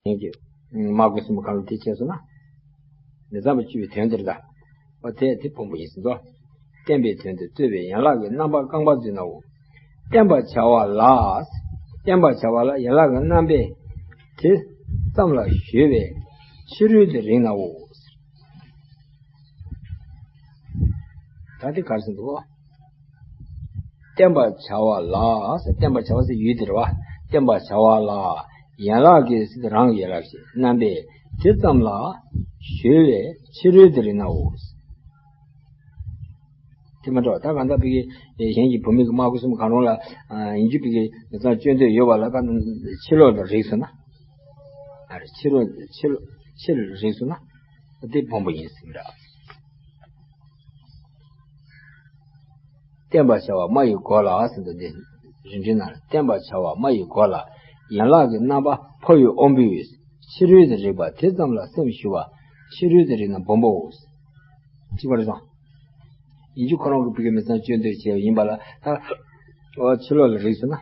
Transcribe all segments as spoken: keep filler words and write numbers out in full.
ཡིན་གྱི། སྨྲ་སྒོ་གསུམ་གང་ལ་དེ་བྱས་སོང་ན། མི་གཙང་བ་བཅུ་པའི་དོན་དེར་གདའ། འོ་དེ་དེ་བུམ་པ་ཡིན་ཟེར་དོ། བརྟེན་པའི་དོན་དུ་རྩོལ་བའི་ཡན་ལག་གི་རྣམ་པ་རྐང་པ་འཛིན་ནའོ། བརྟེན་པར་བྱ་བ་ལ། བརྟེན་པར་བྱ་བ་ལ་ཡན་ལག་གི་རྣམ་པས་དེ་ཙམ་ལ་གཞོལ་བའི་ཕྱི་རོལ་དུ་རིག་ནའོ། ད་དེ་གར་ཟིན་འདུག་བརྟེན་པར་བྱ་བ་ལ། བརྟེན་པར་བྱ་བ་ཟེར་ཡུལ་དེ་རེད་བ། བརྟེན་པར་བྱ་བ་ལ། ཡན་ལག་གི་ཟེར་དེ་རང་གི་ཡན་ལག་ཞིག་རྣམ་པས་དེ་ཙམ་ལ་གཞོལ་བའི་ཕྱི་རོལ་དུ་རིག་ནའོ། དེ་མ་འགྲོ་ད་གང་ལྟར་བི་གི་གཞན་གྱི་བུད་མེད་ཀྱི་སྨྲ་སྒོ་གསུམ་གང་རུང་ལ་ཡིན་རྒྱུ་བི་གི་མི་ཚང་སྤྱོད་འདོད་ཡོད་པ་ལ་ཕྱི་ལོགས་ལ་རིག་སོང་ན། ཕྱི་ལོགས་ཕྱི་ལོགས་ཕྱི་ལ་རིག་སོང་ན། དེ་བུམ་པ་ཡིན་ཟེར་གྱི་རེད། བརྟེན་པར་བྱ་བ་སྨྲ་བའི་སྒོ་ལ་ཟེར་འདུག་འདི་རིན་བྲིས་ནང་ལ་བརྟེན་པར་བྱ་བ་སྨྲ་བའི་སྒོ་ལ་ཡན་ལག་གི་རྣམ་པ་འཕོ་བའི་དབང་པོས་ཕྱི་རོལ་དུ་རིག་པ་དེ་ཙམ་ལ་སེམས་ཞུ་བ་ཕྱི་རོལ་དུ་རིག་ན་བུམ་པའོ། གཅིག་པ་རེད་སོང་། ཡིན་རྒྱུ་ཁོ་རང་གི་བི་གི་མི་ཚང་སྤྱོད་འདོད་བྱས་པ་ཡིན་པ་ལ་ད། འོ་ཕྱི་ལོགས་ལ་རིག་སོང་ན།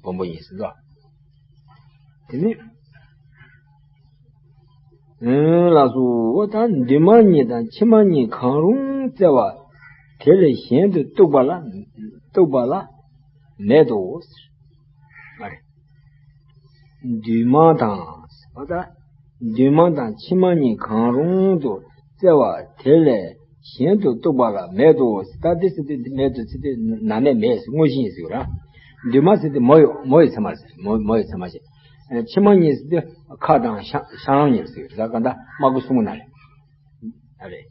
བུམ་པ་ཡིན་ཟེར་འདུག་དེ་ནི། ཨེ་ལགས་སོ། འོ་ད་འདུས་མ་གཉིས་དང་ཕྱི་མ་གཉིས་གང་རུང་བཙལ་བ་དེ་ལས་གཞན་དུ་གཏུགས་པ་ལ་གཏུགས་པ་ལ་མེད་དོ། ཟེར། མ་རེད། འདུས་མ་དང་། འོ་ད་འདུས་མ་དང་ཕྱི་མ་གཉིས་གང་རུང་དུ་བཙལ་བ་དེ་ལས་གཞན་དུ་གཏུགས་པ་ལ་མེད་དོ། ད་དེ་ཟེར་དུས་མེད་དོ་ཟེར་དུས་ནམ་ཡང་མེད་ཟེར་དངོས་གཞི་ཡིན་ཟེར་གྱི་ར། འདུས་མ་ཟེར་དུས་མོ་ཡི་མོ་ཡི་ཚད་མ་ཟེར། མོ་མོ་ཡི་ཚད་མ་ཞིག་ཕྱི་མ་གཉིས་ཟེར་དུས་ཁ་དང་ཤ་ཤ་རང་གཉིས་ཟེར་གྱི་ར། གང་ལྟར་སྨྲ་སྒོ་གསུམ་ན་རེད། ཨ་རེད།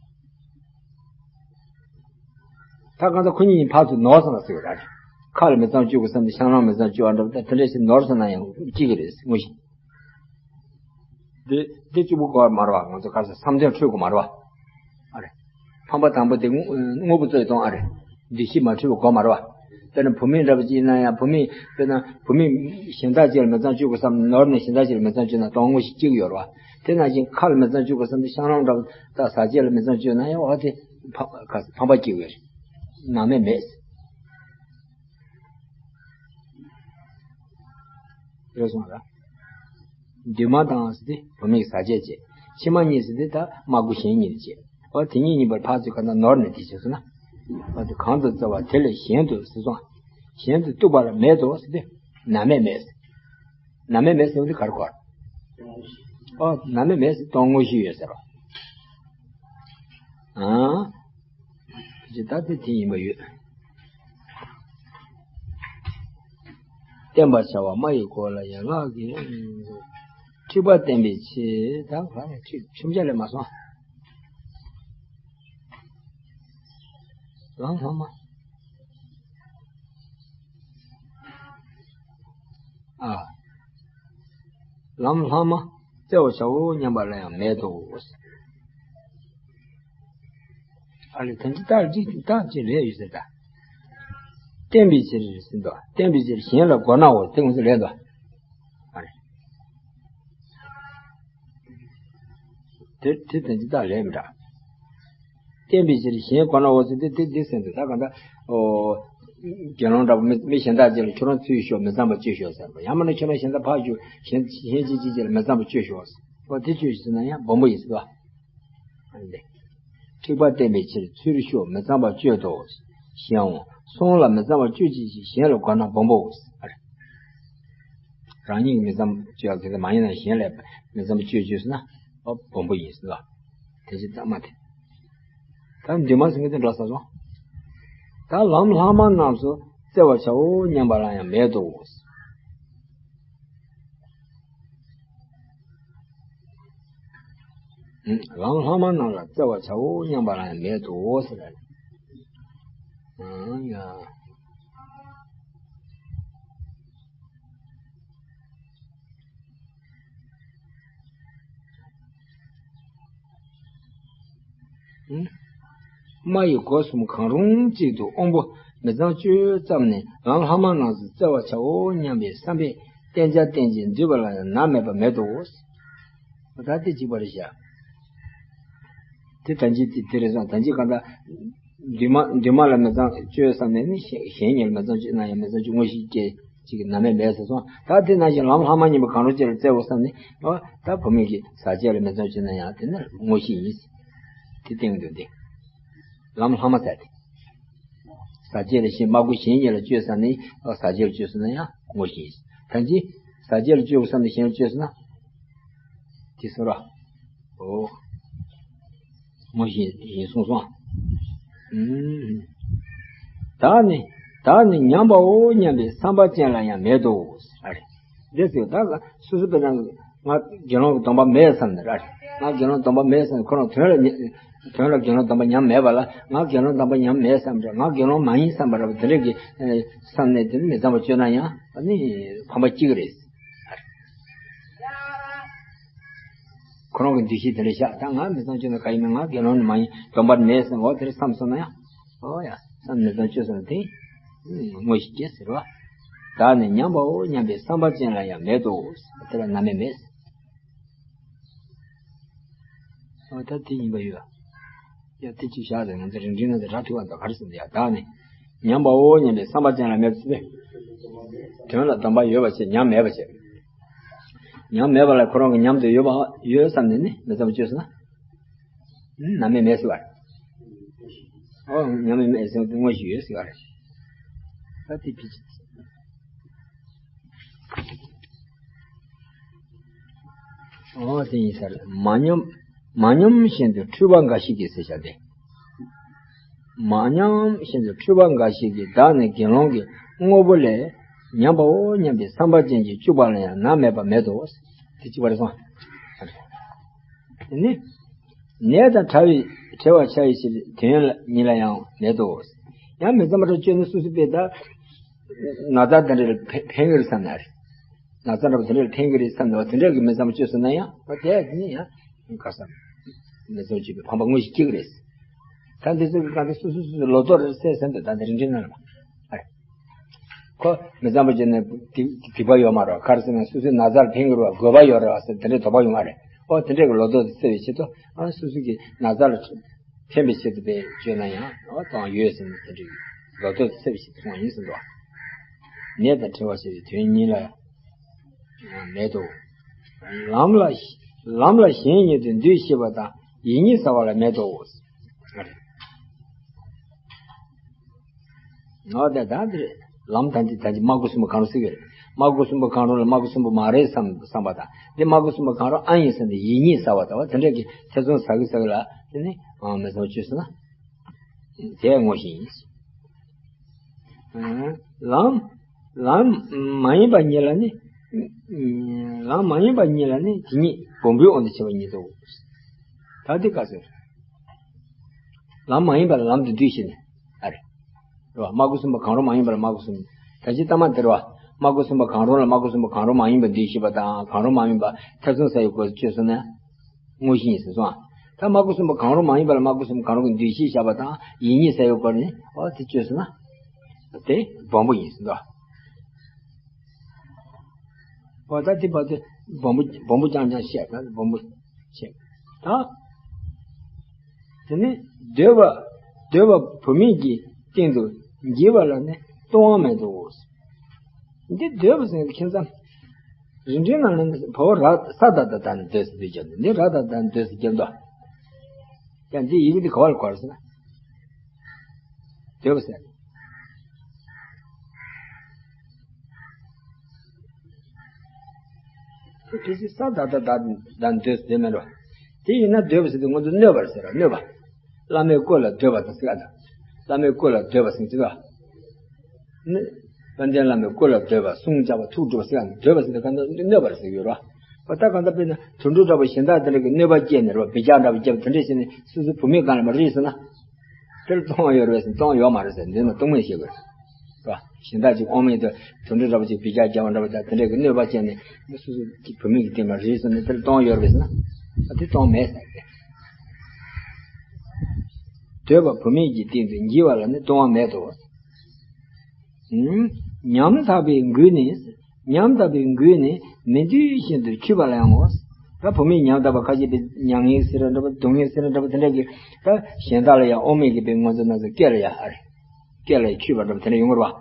ད་གང་ལྟར་ཁོ་གཉིས་ཕར་ཚུར་ནོར་སོང་ན་ཟེར་གྱི་ར། ཁ་ལ་མི་གཙང་སྤྱོད་དགོས་བསམ་སྟེ་ཤ་རང་མི་གཙང་སྤྱོད་པ་འདྲ་བ་དང་དེ་འདྲ་ཞིག་ནོར་སོང་ན་ཡང་སྐྱིད་ཀྱི་རེད་དངོས་གཞི། འདི་འདི་གཅིག་པུ་དགོས་མ་རེད་བ། ང་ཚོ་ག་ས་བསམ་གཏན་འཁྲུལ་དགོས་མ་རེད་བ། ཨ་རེ། ཕམ་པ་དང་པོ་དེ་དངོས་དངོས་པོ་རྩོད་གཏོང་ཨ་རེ། འདུ་ཤེས་མ་འཁྲུལ་བ་དགོས་མ་རེད་བ། དཔེར་ན་བུད་མེད་འདྲ་པོ་ཅིག་ཡིན་ན་ཡང་བུད་མེད་དཔེར་ན་བུད་མེད་གཞན་དག་ཅིག་ལ་མི་གཙང་སྤྱོད་དགོས་བསམ་ནོར་ནས་གཞན་དག་ཅིག་ལ་མི་གཙང་སྤྱོད་ན་གཏོང་དངོས་ཤིག་སྐྱེ་གི་ཡོད་རེད་བ། དེ་ནང་བཞིན་ཁ་ལ་མི་གཙང་སྤྱོད་དགོས་བསམ་ནས་ཤ་རང་འདྲ་པོ་དང་ཟ་བྱེད་ལ་མི་གཙང་སྤྱོད་ན་ཡང་འོ་དེ་ཕ་ག་ཕམ་པ་སྐྱེ་གི་ཡོད་རེད། ནང་མེད་མེད། རེད་སོང་ར། འདུས་མ་དང་ཟེར་ཏེ་བུད་མེད་ཟ་བྱེད་བྱེད། ཕྱི་མ་གཉིས་ཟེར་ཏེ་ད་སྨྲ་སྒོ་གཞན་གཉིས་བྱེད། འོ་དེ་གཉིས་གཉིས་པར་ཕར་ཚུར་ག་ན་ནོར་ནས་དེ་བྱས་སོང་ན། འོ་དེ་གང་དུ་བཙལ་བ་དེ་ལས་གཞན་དུ་ཟེར་སོང་། གཞན་དུ་གཏུགས་པ་ལ་མེད་དོ་ཟེར་ཏེ་ནམ་ཡང་མེད་ཟེར། ནམ་ཡང་མེད་ཟེར་བ་དེ་ག་རེ་གོ། འོ་ནམ་ཡང་མེད་ཟེར་སྟོང་དངོས་གཞི་ཡོད་ཟེར་རོ། ཨ། ཇི་ལྟར་དེ་དེ་ཡིན་པ་ཡོད། བརྟེན་པར་བྱ་བ་སྨྲ་བའི་སྒོ་ལ་ཡན་ལག་གི། འཁྲིག་པ་བསྟན་པའི་ཕྱིར་ད་ག་ནས་འཁྲིག་ཁྲིམས་ཆ་ལས་མ་སོང་། ལམ་ལྷག་མ། ཨ། ལམ་ལྷག་མ་བཙལ་བར་བྱའོ་སྙམ་པ་ལ་ཡང་མེད་དོ། ཨ་ལས་དོན་གྱི་རྟགས་ཅིག་རྟགས་ཅིག་ལས་ཡོད་ཟེར་ད། བརྟེན་པའི་ཕྱིར་ཟེར་དོ། བརྟེན་པའི་ཕྱིར་གཞན་ལ་གོ་ནའོ་དེ་ངོས་སུ་ལས་དོ། ཨ་རེ། དེ་དེ་དོན་གྱི་རྟགས་ལས་མི་འདྲ། བརྟེན་པའི་ཕྱིར་གཞན་གོ་ནའོ་ཟེར་དེ་དེ་དེ་ཟེར་དོ་ད་ག་འདྲ། ཨོ། དགེ་སློང་འདྲ་པོ་མི་མི་གཞན་དག་ཅིག་ལ་ཁྱོད་རང་ཚུར་ཤོག་མི་གཙང་པ་སྤྱོད་ཤོག་ཟེར་བ་ཡང་མིན་ན་ཁྱོད་རང་གཞན་དག་ཕར་ཤོག་གཞན་གཞན་གཅིག་གཅིག་ཅིག་ལ་མི་གཙང་པ་སྤྱོད་ཤོག་ཟེར་བ་དེ་སྤྱོད་ཤོག་ཟེར་ན་ཡང་སྦོམ་པོ་ཡིན་ཟེར་བ། འཁྲིག་པ་བསྟན་པའི་ཕྱིར་ཚུར་ཤོག་མི་གཙང་བ་སྤྱོད་དོ། ཞེའང་སོང་ལ་མི་གཙང་བ་སྤྱོད་ཅིག་ཅིག་གཞན་ལ་གོ་ན་སྦོམ་པོའོ། རང་ཉིད་ཀྱིས་མི་གཙང་བ་སྤྱོད་ཡག་དེ་ལ་མ་ཡིན་ན་གཞན་ལ་མི་གཙང་བ་སྤྱོད་བཅུག་ཟེར་ན་སྦོམ་པོ་ཡིན་ཟེར་ལ། དེ་ཅི་ལྟ་མ་དེ། ད་འདུས་མ་ཟེར་མཁན་དེ་འགྲོ་ས་སོང་། ད་ལམ་ལྷག་མ་རྣམས་སུ་བཙལ་བར་བྱའོ་སྙམ་པ་ལ་ཡང་མེད་དོ། ལམ་ལྷག་མ་རྣམས་ལ་བཙལ་བར་བྱའོ་སྙམ་པ་ལ་ཡང་མེད་དོ་ཟེར་རེད། ཨང་ཡ། སྨྲ་བའི་སྒོ་གསུམ་གང་རུང་གཅིག་ཏུ་དབང་པོ་མི་གཙང་སྤྱོད་ཙམ་ནས་ལམ་ལྷག་མ་རྣམས་སུ་བཙལ་བར་བྱའོ་སྙམ་པའི་བསམ་པས་བསྟེན་བྱ་བསྟེན་ཅིང་འདུས་པ་ལ་ཡང་ནམ་མེད་པ་མེད་དོ། ད་དེ་གཅིག་པ་རེད་བཞག་དེ་ད་ཅི་དེ་དེ་རེད་སོང་ད་ཅི་གང་ལྟར་འདུས་མ་འདུས་མ་ལ་མི་གཙང་སྤྱོད་བསམ་ནས་ནི་གཞན་གཞན་ཉིད་ལ་མི་གཙང་སྤྱོད་ན་ཡང་མི་གཙང་སྤྱོད་དངོས་གཞི་སྐྱེ། གཅིག་གི་ནམ་ཡང་མེད་ཟེར་སོང་། ད་དེ་ནང་བཞིན་ལམ་ལྷག་མ་གཉིས་པོ་གང་རུང་གཅིག་ལ་བཙལ་དགོས་བསམ་ནས། ཨོ་ད་བུད་མེད་ཀྱི་ཟག་བཅས་ལ་མི་འཛོམས་བྱུང་ན་ཡང་དེ་ནི་དངོས་གཞི་ཡིན། དེ་སྟེང་དུ་འདི་ལམ་ལྷག་མ་ཟེར་ཏེ། ཟག་བཅས་ལ་གཞན་སྨྲ་སྒོ་གཞན་གཉིས་ལ་སྤྱོད་བསམ་ནས། ཨོ་ཟག་བཅས་ལ་སྤྱོད་སོང་ན་ཡང་དངོས་གཞི་ཡིན། ད་ཅི་ཟག་བཅས་ལ་སྤྱོད་དགོས་བསམ་ནས་གཞན་ལ་སྤྱོད་སོང་ན། དེ་ཟེར་བ། ཨོ། དངོས་གཞི་ཡིན་གསུངས་སོང་། ཨུམ། བདག་ནི། བདག་ནི་ཉམས་པའོ་སྙམ་པའི་བསམ་པ་ཅན་ལ་ཡང་མེད་དོ། ཨ་རེ། འདི་ཟེར་ད་སོ་སོ་དཔེར་ན་ང་དགེ་སློང་གི་སྡོམ་པ་མེད་བསམ་ནས། ཨ་རེ། ང་དགེ་སློང་སྡོམ་པ་མེད་བསམ་ནས་ཁོ་རང་དོན་ལ་ཉེ་དོན་ལ་དགེ་སློང་སྡོམ་པ་ཉམས་མེད་པ་ལ། ང་དགེ་སློང་སྡོམ་པ་ཉམས་མེད་བསམ་རེད། ང་དགེ་སློང་མ་ཡིན་བསམ་པ་རེད། དེ་འདྲ་གི་ཨེ་བསམ་ནས་དེ་མི་ཚངས་པ་སྤྱོད་ན་ཡང་ཨ་ནི་ཕམ་པ་གཅིག་རེད། ཁོ་རང་གི་འདུ་ཤེས་དེ་འདྲ་བཞག་ད་ང་མི་ཚངས་སྤྱོད་ན་ག་ཡིན་མིན། ང་དགེ་སློང་ནི་མ་ཡིན། སྡོམ་པ་མེད་ཟེར་འོ་དེར་བསམ་སོང་ན་ཡང་། ཨོ་ཡ། བསམ་མི་ཚངས་སྤྱོད་སོང་ན་དེ་དངོས་གཞི་སྐྱེ་ཟེར་བ། བདག་ནི་ཉམས་པའོ་སྙམ་པའི་བསམ་པ་ཅན་ལ་ཡང་མེད་དོ། དེ་ལ་རྣམ་སྨིན་མེད། ཨོ་ད་དེ་ཡིན་པ་ཡོད། ཡ་དེ་ཅིག་བཞག་ཟེར། ང་ཚོ་རིང་འབྲིང་ན་དེ་ར་ཐུག་པ་འདུག་ག་རེ་ཟེར་ན། ཡ་བདག་ནི་ཉམས་པའོ་སྙམ་པའི་བསམ་པ་ཅན་ལ་མེད་ཚུལ་ཏེ། དོན་ལ་སྡོམ་པ་ཡོད་པ་བྱས། ཉམས་མེད་པ་བྱས། ཉམས་མེད་པ་ལ་ཁོ་རང་གི་ཉམས་དུ་ཡོད་པ་ཡོད་བསམ་ནས་ནི་མི་ཚངས་པ་སྤྱོད་སོང་ན། རྣམ་སྨིན་མེད་ཟེར་བ་རེད། ཨོ་ཉམས་མེད་མེད་ཟེར་དེ་དངོས་གཞི་ཡོད་ཟེར་བ་རེད། ད་དེ་ཕི་ཅི། ཨོ་དེ་ཡིན་ས་རེད། མ་ཉམས་མ་ཉམས་བཞིན་དུ་འཁྲུལ་པ་འགའ་ཞིག་གིས་ཟེར་བྱ་སྟེ། མ་ཉམས་བཞིན་དུ་འཁྲུལ་པ་འགའ་ཞིག་གིས། བདག་ནི་དགེ་སློང་གི་དངོས་པོ་ལས། ཉམས་པའོ་སྙམ་པའི་བསམ་པ་ཅན་གྱིས་སྤྱུགས་པ་ལ་ཡང་ནམ་མེད་པ་མེད་དོ། དེ་གཅིག་པ་རེད་སོང་། དེ་ནི། ནད་དང་བྲལ་བའི་བྲལ་བར་བྱ་བའི་ཕྱིར་དོན་ཉིད་ལ་ཡང་མེད་དོ། ཡང་མི་ཚངས་པ་སྤྱོད་ནི་སོ་སོའི་དཔེ་ད། ན་ཚ་དེ་འདྲ་ལ་ཕན་ཕན་གྱི་རེད་བསམ་ན་རེད། ན་ཚ་འདྲ་པོ་དེ་འདྲ་ལ་ཕན་གྱི་རེད་བསམ་ནས་དེ་འདྲ་གི་མི་ཚངས་པ་སྤྱོད་སོང་ན་ཡང་། ཨོ་དེ་ནི་ཡང་ག་བསམ། མི་ཚངས་སྤྱོད་པའི་ཕམ་པ་དངོས་གཞི་སྐྱེ་གི་རེད། ད་འདི་ཚོ་གི་གང་དེ་སོ་སོ་སོ་སོའི་ལོ་ཐོག་རེད་སེ་སེམས་དུ་ད་འདི་རིན་ཆེན་ནང་ལ་མ། ཨ་རེ། ཁོ་མི་ཚངས་པ་སྤྱོད་ནས་སྡིག་སྡིག་པ་ཡོད་མ་རེད། ག་རེ་ཟེར་ན་སོ་སོའི་ན་ཚ་ལ་ཕན་གྱི་རེད་པ། དགོས་པ་ཡོད་རེད་པ་ཟེར་དེ་འདྲའི་དོགས་པ་ཡོང་བ་རེད། ཨོ་དེ་འདྲའི་གི་ལོ་ཐོག་དེ་སེལ་བའི་ཆེད་དུ། ཨ་སོ་སོ་གི་ན་ཚ་ལ་ཕན་པའི་ཆེད་དུ་དཔེ་བརྗོད་ན་ཡང་། ཨོ་དོན་ཡོད་ཟེར་ནས་དེ་འདྲའི་ལོ་ཐོག་དེ་སེལ་བའི་ཆེད་དུ་གསུངས་པ་ཡིན་ཟེར་འདུག་ནད་དང་བྲལ་བར་བྱ་བའི་དོན་ཉིད་ལ་མེད་དོ། ལམ་ལ་ལམ་ལ་གཞན་ཉིད་དུ་འདུས་ཤེས་པ་དང་ཡིད་གཉིས་ཟ་བ་ལ་མེད་དོ། ཨོ་དེ་ད་འདིར་ལམ་དང་འདི་ད་འདི་སྨྲ་སྒོ་གསུམ་པོ་གང་རུང་ཟེར་གྱི་རེད། སྨྲ་སྒོ་གསུམ་པོ་གང་རུང་ལ་སྨྲ་སྒོ་གསུམ་པོ་མ་རེད་བསམ་བསམ་པ་དང་། འདི་སྨྲ་སྒོ་གསུམ་པོ་གང་རུང་ཨ་ཡིན་བསམ་སྟེ་ཡིད་གཉིས་ཟ་བ་དང་། དེ་འདྲ་གི་ཐེ་ཚོམ་ཟ་གི་ཟ་གི་ལ་དེ་ནི་མི་ཚངས་སྤྱོད་སོང་ན། དེ་དངོས་གཞི་ཡིན། ལམ་ལམ་མ་ཡིན་པ་ཉིད་ལ་ནི། ལམ་མ་ཡིན་པ་ཉིད་ལ་ནི་དེ་ཉིད་སྦོམ་པོའི་དབང་དུ་བྱས་པ་ཉིད་དོ། ད་འདི་ག་ཟེར། ལམ་མ་ཡིན་པ་ལ་ལམ་དུ་འདུས་ཤེས་ནས། ཨ་རེ། རེད་པ། སྨྲ་སྒོ་གསུམ་པོ་གང་རུང་མ་ཡིན་པ་ལ་སྨྲ་སྒོ་གསུམ། ད་ཅི་ལྟ་མ་དེ་རེད་པ། སྨྲ་སྒོ་གསུམ་པོ་གང་རུང་ལ་སྨྲ་སྒོ་གསུམ་པོ་གང་རུང་མ་ཡིན་པ་འདུས་ཤེས་པ་དང་གང་རུང་མ་ཡིན་པ་ཐེ་ཚོམ་ཟ་བའི་སྒོ་ནས་སྤྱོད་སོང་ན། དངོས་གཞི་ཡིན་ཟེར་སོང་ཨ། ད་སྨྲ་སྒོ་གསུམ་པོ་གང་རུང་མ་ཡིན་པ་ལ་སྨྲ་སྒོ་གསུམ་པོ་གང་རུང་གི་འདུས་ཤེས་བཞག་པ་དང་ཡིད་གཉིས་ཟ་བའི་སྒོ་ནས་ཨོ་དེ་སྤྱོད་སོང་ན། དེ་སྦོམ་པོ་ཡིན་ཟེར་འདུག་ཨོ་ད་དེ་བར་དུ་སྦོམ་པོ་སྦོམ་པོ་རྐྱང་རྐྱང་བཤད་ན་སྦོམ་པོ་བཤད། ད་དེ་ནི་འདོད་པ་འདོད་པ་བུད་མེད་ཀྱི་སྟེང་དུ་འགྱེད་པ་ལ་ནི་ལྟུང་བ་མེད་དོ། འདི་འདོད་པ་ཟེར་ཁྱེད་ཚང་། རིན་ཆེན་ནང་ལ་ནི་བ་འོ་ར་ས་ད་བཏགས་སྡ་ནི་འདོད་ཟེར་འདོད་ཀྱང་འདི་ར་ད་བཏགས་སྡ་ནི་འདོད་ཟེར་རྒྱབ་འདུག་ཡང་འདི་ཡི་གེ་འདི་ག་བ་ལ་གོ་ར་ཟེར་ན། འདོད་པ་ཟེར། དེ་ཕལ་ཆེར་ས་ད་བཏགས་སྡ་ནི་འདོད་ཟེར་འདོད་མེད་འགྲོ། དེ་ཡིན་ན་འདོད་པ་ཟེར་དུས་ང་ཚོ་གནོད་པར་ཟེར་ར་གནོད་པ། བླ་མའི་སྐུ་ལ་འདོད་པ་དང་ཟེར་ག་ད། བླ་མའི་སྐུ་ལ་འདོད་པ་ཟེར་གི་འདུག་ག་ནི། དཔལ་ལྡན་བླ་མའི་སྐུ་ལ་འདོད་པ་གསུང་བཅག་པ་ཐུགས་སྒྲུབ་པ་ཟེར་ག་ནི་འདོད་པ་ཟེར་དུས་ག་ནི་གནོད་པར་ཟེར་གི་ཡོད་རེད་པ། ད་གང་ལྟར་དཔེར་ན་དུད་འགྲོ་འདྲ་པོ་གཞན་དག་དེ་འདྲ་གི་གནོད་པ་སྐྱེལ་ནས་རེད་པ། འབུད་རྒྱག་འདྲ་པོ་བརྒྱབ་དེ་འདྲ་བྱས་ནས་སོ་སོའི་བུད་མེད་སྒང་ལ་མར་རེག་སོང་ན། དེར་ལྟུང་བ་ཡོད་རེད་པས་ཟེར་ན་ལྟུང་བ་ཡོད་མ་རེད་ཟེར་འདི་ནི་ལྟུང་མེད་བཤད་དགོས་རེད་པ། གཞན་དག་ཅིག་དབང་མེད་དུ་དུད་འགྲོ་འདྲ་པོ་ཅིག་འབུད་རྒྱག་རྒྱག་པ་འདྲ་པོ་དང་དེ་འདྲ་གི་གནོད་པ་བསྐྱལ་ནས་སོ་སོའི་བུད་མེད་ཀྱི་སྟེང་མར་རེག་སོང་ན་དེར་ལྟུང་བ་ཡོད་རེད་པས་ཟེར་ན། ཨ་དེ་ལྟུང་མེད་ཟེར་གི། འདོད་པ་བུད་མེད་ཀྱི་སྟེང་དུ་འགྱེད་པ་ལ་ནི་ལྟུང་བ་མེད་དོ། ཉམ་ཐག་པའི་མགུལ་ནི། ཉམ་ཐག་པའི་མགུལ་ནི་མི་འདུད་བཞིན་དུ་འཁྱུད་པ་ལ་ཡང་ངོ་། ད་བུད་མེད་ཉམ་ཐག་པ་ཁ་ཅིག་པའི་མྱ་ངན་ཟེར་འདྲ་པོ་སྡུག་བསྔལ་ཟེར་འདྲ་པོ་དེ་འདྲ་གི་ད་གཞན་དག་ལ་ཡང་དབང་མེད་ཀྱི་པའི་ངོ་ཚ་ན་ཚ་སྐེ་ལ་ཡ་ཧ་རེ། སྐེ་ལ་ཡ་འཁྱུད་པ་འདྲ་པོ་དེ་འདྲ་ཡོང་གི་རེད་པ།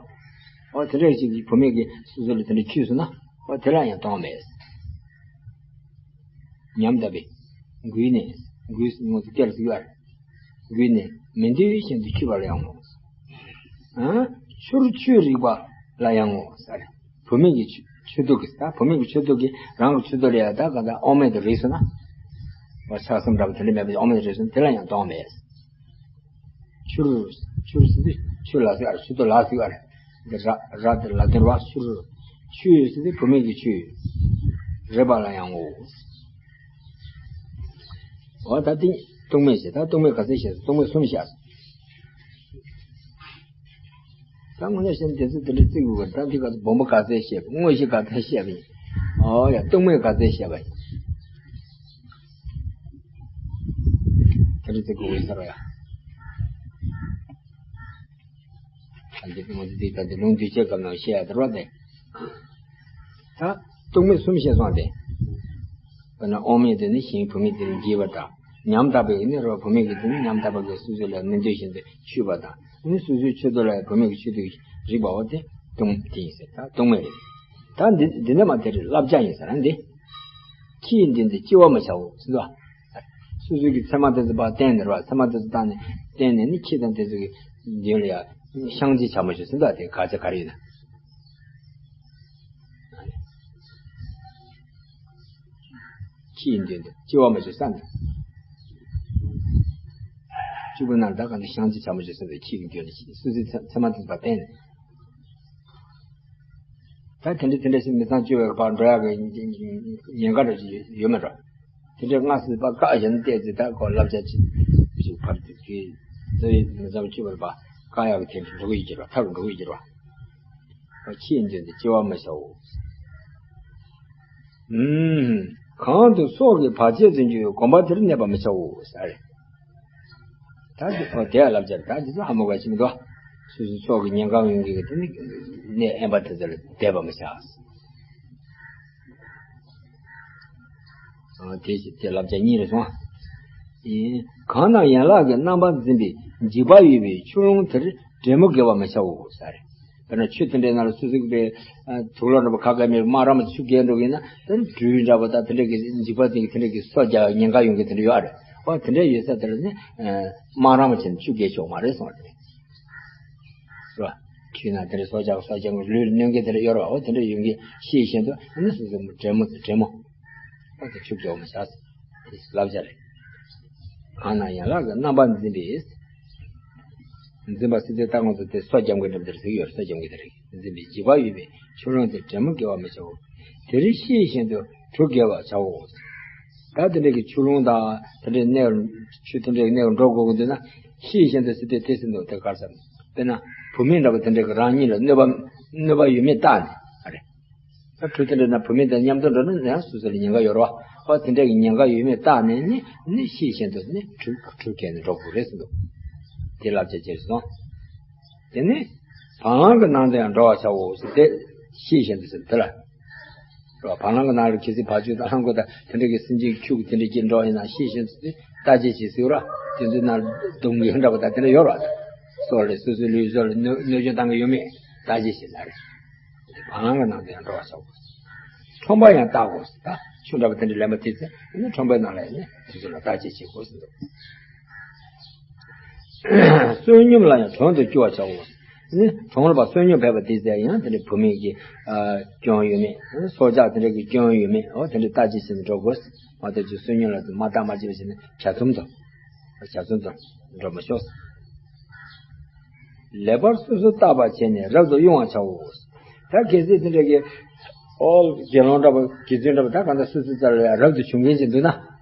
འོ་དེ་འདྲ་ཞིག་གིས་བུད་མེད་ཀྱིས་སོ་སོ་ལ་དེ་འདྲ་འཁྱུད་སོང་ན། འོ་དེ་ལ་ཡང་གཏོང་མེད། ཉམ་ཐག་པས་འགུལ་ནས་འགུལ་ངོ་ཚ་སྐྱེལ་སྲིད་པ་རེད། འགུལ་ནས་མི་འདོད་བཞིན་དུ་འཁྱུད་པ་ལ་ཡང་ངོ་། ཨ། ཆུར་ཆུའི་རིག་པ་ལ་ཡང་ངོ་ཟེར། བུད་མེད་ཀྱི་ཆུ་ཆུ་ཐིགས་ཀྱིས་ད་བུད་མེད་ཀྱི་ཆུ་ཐིགས་ཀྱིས་རང་གི་ཆུ་ཐིགས་ལ་ཡང་ད་ག་ད་དབང་མེད་དུ་རིག་སོང་ན། འོ་ཆགས་སེམས་འདྲ་པོ་དེ་འདྲ་མེད་པའི་དབང་མེད་དུ་རིག་སོང་ན་དེ་ལ་ཡང་གཏོང་མེད། ཆུར། ཆུར་ཟེར་དུས་ཆུ་ལ་ཟེར་བ་རེད། ཆུ་ཐིགས་ལ་ཟེར་བ་རེད། འདི་ར་ར་དེ་ལ་དོན་ར་ཆུར། ཆུ་ཟེར་དུས་བུད་མེད་ཀྱི་ཆུ། རེག་པ་ལ་ཡང་ངོ་། འོ་ད་དེ་ལྟུང་མེད་ཟེར། ད་ལྟུང་མེད་ག་ཚད་བཤད་སོང་། ལྟུང་མེད་གསུམ་བཤད་སོང་། ད་དངོས་གནས་བཤད་ན་དེ་ཚོ་དེ་འདྲ་བརྩི་དགོས་པ་རེད། ད་འདི་ག་ཚོད་སྦོམ་པོ་ག་ཚད་བཤད་པ། དངོས་གཞི་ག་ཚད་བཤད་པ་ཡིན། ཨོ་ཡ། ལྟུང་མེད་ག་ཚད་བཤད་པ་ཡིན། དེ་འདྲ་བརྩི་དགོས་པ་ཡིན་ས་རེད་ཡ། ད་འདི་ངོ་འདི་ད་འདི་ལུང་འདི་བྱེད་སྐབས་ནང་བཤད་ཡ་དེ་རེད་པ། དེ་ད་ལྟུང་མེད་གསུམ་བཤད་སོང་སྟེ། དཔེར་ན་དབང་མེད་དེ་ནི་གཞན་བུད་མེད་དེ་ནི་འགྱེད་པ་དང་། ཉམ་ཐག་པའི་ནི་རོ་བུད་མེད་ཀྱི་དེ་ནི་ཉམ་ཐག་པ་གི་སོ་སོ་ལ་མི་འདོད་བཞིན་དུ་འཁྱུད་པ་དང་། ནི་སོ་སོའི་ཆུ་ཐིགས་ལ་བུད་མེད་ཀྱི་ཆུ་ཐིགས་རིག་པའོ། དེ་ལྟུང་དེ་ཡིན་ཟེར། ད་ལྟུང་མེད་རེད། ད་འདི་འདི་འདྲ་མ་དེ་རེད། བསླབ་བྱ་ཡིན་ཟེར་ན་འདི། ཁྱི་ཡི་མདུན་དུ་སྐྱེ་བ་མི་བྱའོ་ཟེར་དོ། སོ་སོ་གི་མཚན་མ་དེ་ཚོ་ཕར་བསྟན་ནས་རེད་པ། མཚན་མ་དེ་ཚོ་བཏང་ནས་བསྟན་ནས་ནི་ཁྱི་དང་དེ་ཚོ་གི་མདུན་ལ་ཡ་བཤང་གཅི་བྱ་མ་བྱོས་ཟེར་དོ། དེ་དགག་བྱ་ག་རེ་ཡིན་ན། ཁྱི་ཡི་མདུན་དུ་སྐྱེ་བ་མི་བྱའོ་ཟེར་ནས། གཅིག་པུ་ན་ད་ག་འདི་བཤང་གཅི་བྱ་མ་བྱོས་ཟེར་དོ། ཁྱི་གི་མདུན་ལ་ཁྱི་སོ་སོའི་མཚན་མཚན་མ་དེ་ཚོ་ཕར་བསྟན་ནས། ད་དེ་འདྲ་དེ་འདྲ་ཞིག་མི་ཚང་སྤྱོད་པའི་བར་འགྲོ་ཡག་གི་ཉེན་ཁ་འདྲ་ཞིག་ཡོད་མེད་འགྲོ། དེ་འདྲའི་སྔ་སེ་ཕར་བཀག་བཞག་ན་བལྟས་ཚེ་ད་ཁོ་བསླབ་བྱ་ཅིག་ཅིག་ཕར་དེ་གི་ཚེ་མི་ཚང་སྤྱོད་པའི་བར་བཀག་ཡག་གི་དེ་འདྲ་འགྲོ་གི་ཡོད་ཀྱི་རེད་པ། ཐབས་འགྲོ་གི་ཡོད་ཀྱི་རེད་པ། ཁྱི་ཡི་མདུན་དུ་སྐྱེ་བ་མི་བྱའོ། ཨུམ། གང་དུ་སྲོག་གི་བར་ཆད་ཟིན་རྒྱུ་ཡོད་དགོན་པ་དེར་གནས་པ་མི་བྱའོ་ཟེར། ད་འདི་ཨོ་དེ་ཡང་བསླབ་བྱ་རེད། ད་འདི་ཚོ་ཧ་མ་གོ་ཞིག་མི་འདུག་སོ་སོའི་སྲོག་གི་ཉེན་ཁ་ཡོང་གི་གི་དེ་ནི་གནས་དབེན་པ་དེ་ཚོ་ལ་བསྡད་པ་མི་བྱ། ཨོ་དེ་ཞིག་དེ་བསླབ་བྱ་གཉིས་རེད་སོང་། ཨེ། གང་ན་ཡན་ལག་གི་རྣམ་པར་འཛིན་པའི་འཇིགས་པ་ཡོད་པའི་ཆུ་ཀླུང་དེར་འདྲེ་མོ་འགེལ་བ་མི་བྱའོ་ཟེར། དཔེར་ན་ཆུ་དེ་འདྲའི་ནང་ལ་སོ་སོ་གི་དཔེ་དུག་ལོག་འདྲ་པོ་ཁ་ཁ་མིར་དམར་རམ་ཆུ་རྒྱས་འགྲོ་གི་ཡིན་ན། དེ་ནི་སྦྲུལ་འདྲ་པོ་དང་དེ་འདྲ་གི་འཇིགས་པ་དེ་གི་དེ་འདྲ་གི་སོ་རྒྱག་ཉེན་ཁ་ཡོང་གི་དེ་འདྲ་ཡོད་རེད། ཨོ་དེ་འདྲ་ཡོད་ས་དེར་ནི་དམར་རམ་བྱས་ནས་ཆུ་རྒྱས་ཆོག་མ་རེད་གསུངས་རེད། རེད་པ། ཆུའི་ནང་དེ་འདྲ་སོ་རྒྱག་སོ་རྒྱག་ལུས་ལ་གནོད་མཁན་དེ་འདྲ་ཡོད་རེད་པ། ཨོ་དེ་འདྲ་ཡོང་གི་ཤེས་བཞིན་དུ་ནི་སོ་སོ་འདྲེ་མོ་འདྲེ་མོ། ཨོ་དེ་ཆུ་རྒྱག་མི་བྱ། དེ་བསླབ་བྱ་རེད། གང་ན་ཡན་ལག་གི་རྣམ་པར་འཛིན་པའི། འཛིན་པ་ཟེར་དུས་ད་ང་ཚོ་དེ་སོ་རྒྱབ་མཁན་འདྲ་པོ་དེར་ཟེར་གྱི་ཡོད་རེད། སོ་རྒྱབ་མཁན་དེ་རེད། འཛིན་པའི་འཇིགས་པ་ཡོད་པའི་ཆུ་ཀླུང་དེར་འདྲེ་མོ་འགེལ་བ་མི་བྱའོ། དེར་ཤེས་བཞིན་དུ་གྲུ་འགེལ་བར་བྱའོ། ད་དེ་འདྲ་གི་ཆུ་ཀླུང་དང་དེ་འདྲའི་གནས་ཆུ་དེ་འདྲའི་གནས་འགྲོ་དགོས་ཀྱི་འདུག་ན། ཤེས་བཞིན་དུ་ཟེར་དུས་དེ་ཟེར་འདུག་དེ་ག་རེ་ཟེར། དཔེར་ན་བུད་མེད་འདྲ་པོ་དེ་འདྲ་གི་རང་ཉིད་ལ་གནོད་པ་གནོད་པ་ཡོད་མེད་བརྟག་ནས་རེད། ད་གྲུ་དེ་འདྲ་ན་བུད་མེད་དང་མཉམ་དུ་འགྲོ་ན་ཡང་སོ་སོ་ལ་ཉེན་ཁ་ཡོད་རེད་པ། ཨོ་དེ་འདྲ་གི་ཉེན་ཁ་ཡོད་མེད་བརྟག་ནས་ནི་ནི་ཤེས་བཞིན་དུ་ནི་གྲུ་གྲུ་འགེལ་ནས་འགྲོ་དགོས་རེད་ཟེར་འདུག་དེ་བསླབ་བྱ་བྱས་སོང་། དེ་ནས་བ་ལང་གི་ནང་དུ་ཡང་འགྲོ་བར་བྱའོ་ཟེར་དེ་ཤེས་བཞིན་དུ་ཟེར་དེ་ལ། རེད་པ། བ་ལང་གི་ནང་ལ་གལ་སྲིད་བ་ཕྱུགས་དང་ལྷ་མགོ་དང་དེ་འདྲ་གི་སེམས་ཅན་ཁྱུ་གི་དེ་འདྲ་གྱི་འགྲོ་ཡིན་ན་ཤེས་བཞིན་དུ་ཟེར་བརྟག་དཔྱད་བྱེད་ཟེར་ར། དེ་ཚོའི་ནང་སྡུག་བསྔལ་འདྲ་པོ་དང་དེ་འདྲ་ཡོད་རེད་པ། སོ་ལ་སོ་སོའི་ལུས་སོ་ལ་གནོད་གནོད་སྐྱོན་བཏང་གི་ཡོད་མེད་བརྟག་དཔྱད་བྱེད་ས་རེད། བ་ལང་གི་ནང་དུ་ཡང་འགྲོ་བར་བྱའོ། ཁྲོན་པ་ཡང་བལྟའོ། ད་ཆུ་འདྲ་པོ་དེ་འདྲ་ལེན་པ་དེ་ཚེ་ནི་ཁྲོན་པའི་ནང་ལ་ཡང་ནི་དེ་ཚོ་ལ་བརྟག་དཔྱད་བྱེད་དགོས་ཟེར་འདུག་བསོད་སྙོམས་ལ་ཡང་གྲོང་དུ་སྐྱེ་བར་བྱའོ། ནི་གྲོང་ལ་བསོད་སྙོམས་ཕེབས་པ་དེ་ཚེ་ཡང་དེ་འདྲའི་བུད་མེད་ཀྱི་སྐྱོན་ཡོད་མེད། སྲོག་ཆགས་དེ་འདྲ་གི་སྐྱོན་ཡོད་མེད། འོ་དེ་འདྲའི་བརྟག་དཔྱད་བྱས་ནས་འགྲོ་དགོས། མ་གཏོགས་ཀྱི་བསོད་སྙོམས་ལ་མ་བརྟག་མ་དཔྱད་པ་བྱས་ནས་བྱ་ཚོམ་དུ། བྱ་ཚོམ་དུ་འགྲོ་མི་ཆོག་ལེགས་པར་སོ་སོར་བརྟག་པར་བྱས་ནས་རབ་ཏུ་དབྱུང་བར་བྱའོ། ད་གལ་སྲིད་དེ་འདྲ་གི་ཨོ་དགེ་སློང་འདྲ་པོ་དགེ་ཚུལ་འདྲ་པོ་ད་གང་ལྟར་སོ་སོའི་རྩ་ལ་རབ་ཏུ་བྱུང་མཁན་ཅིག་འདུག་ན།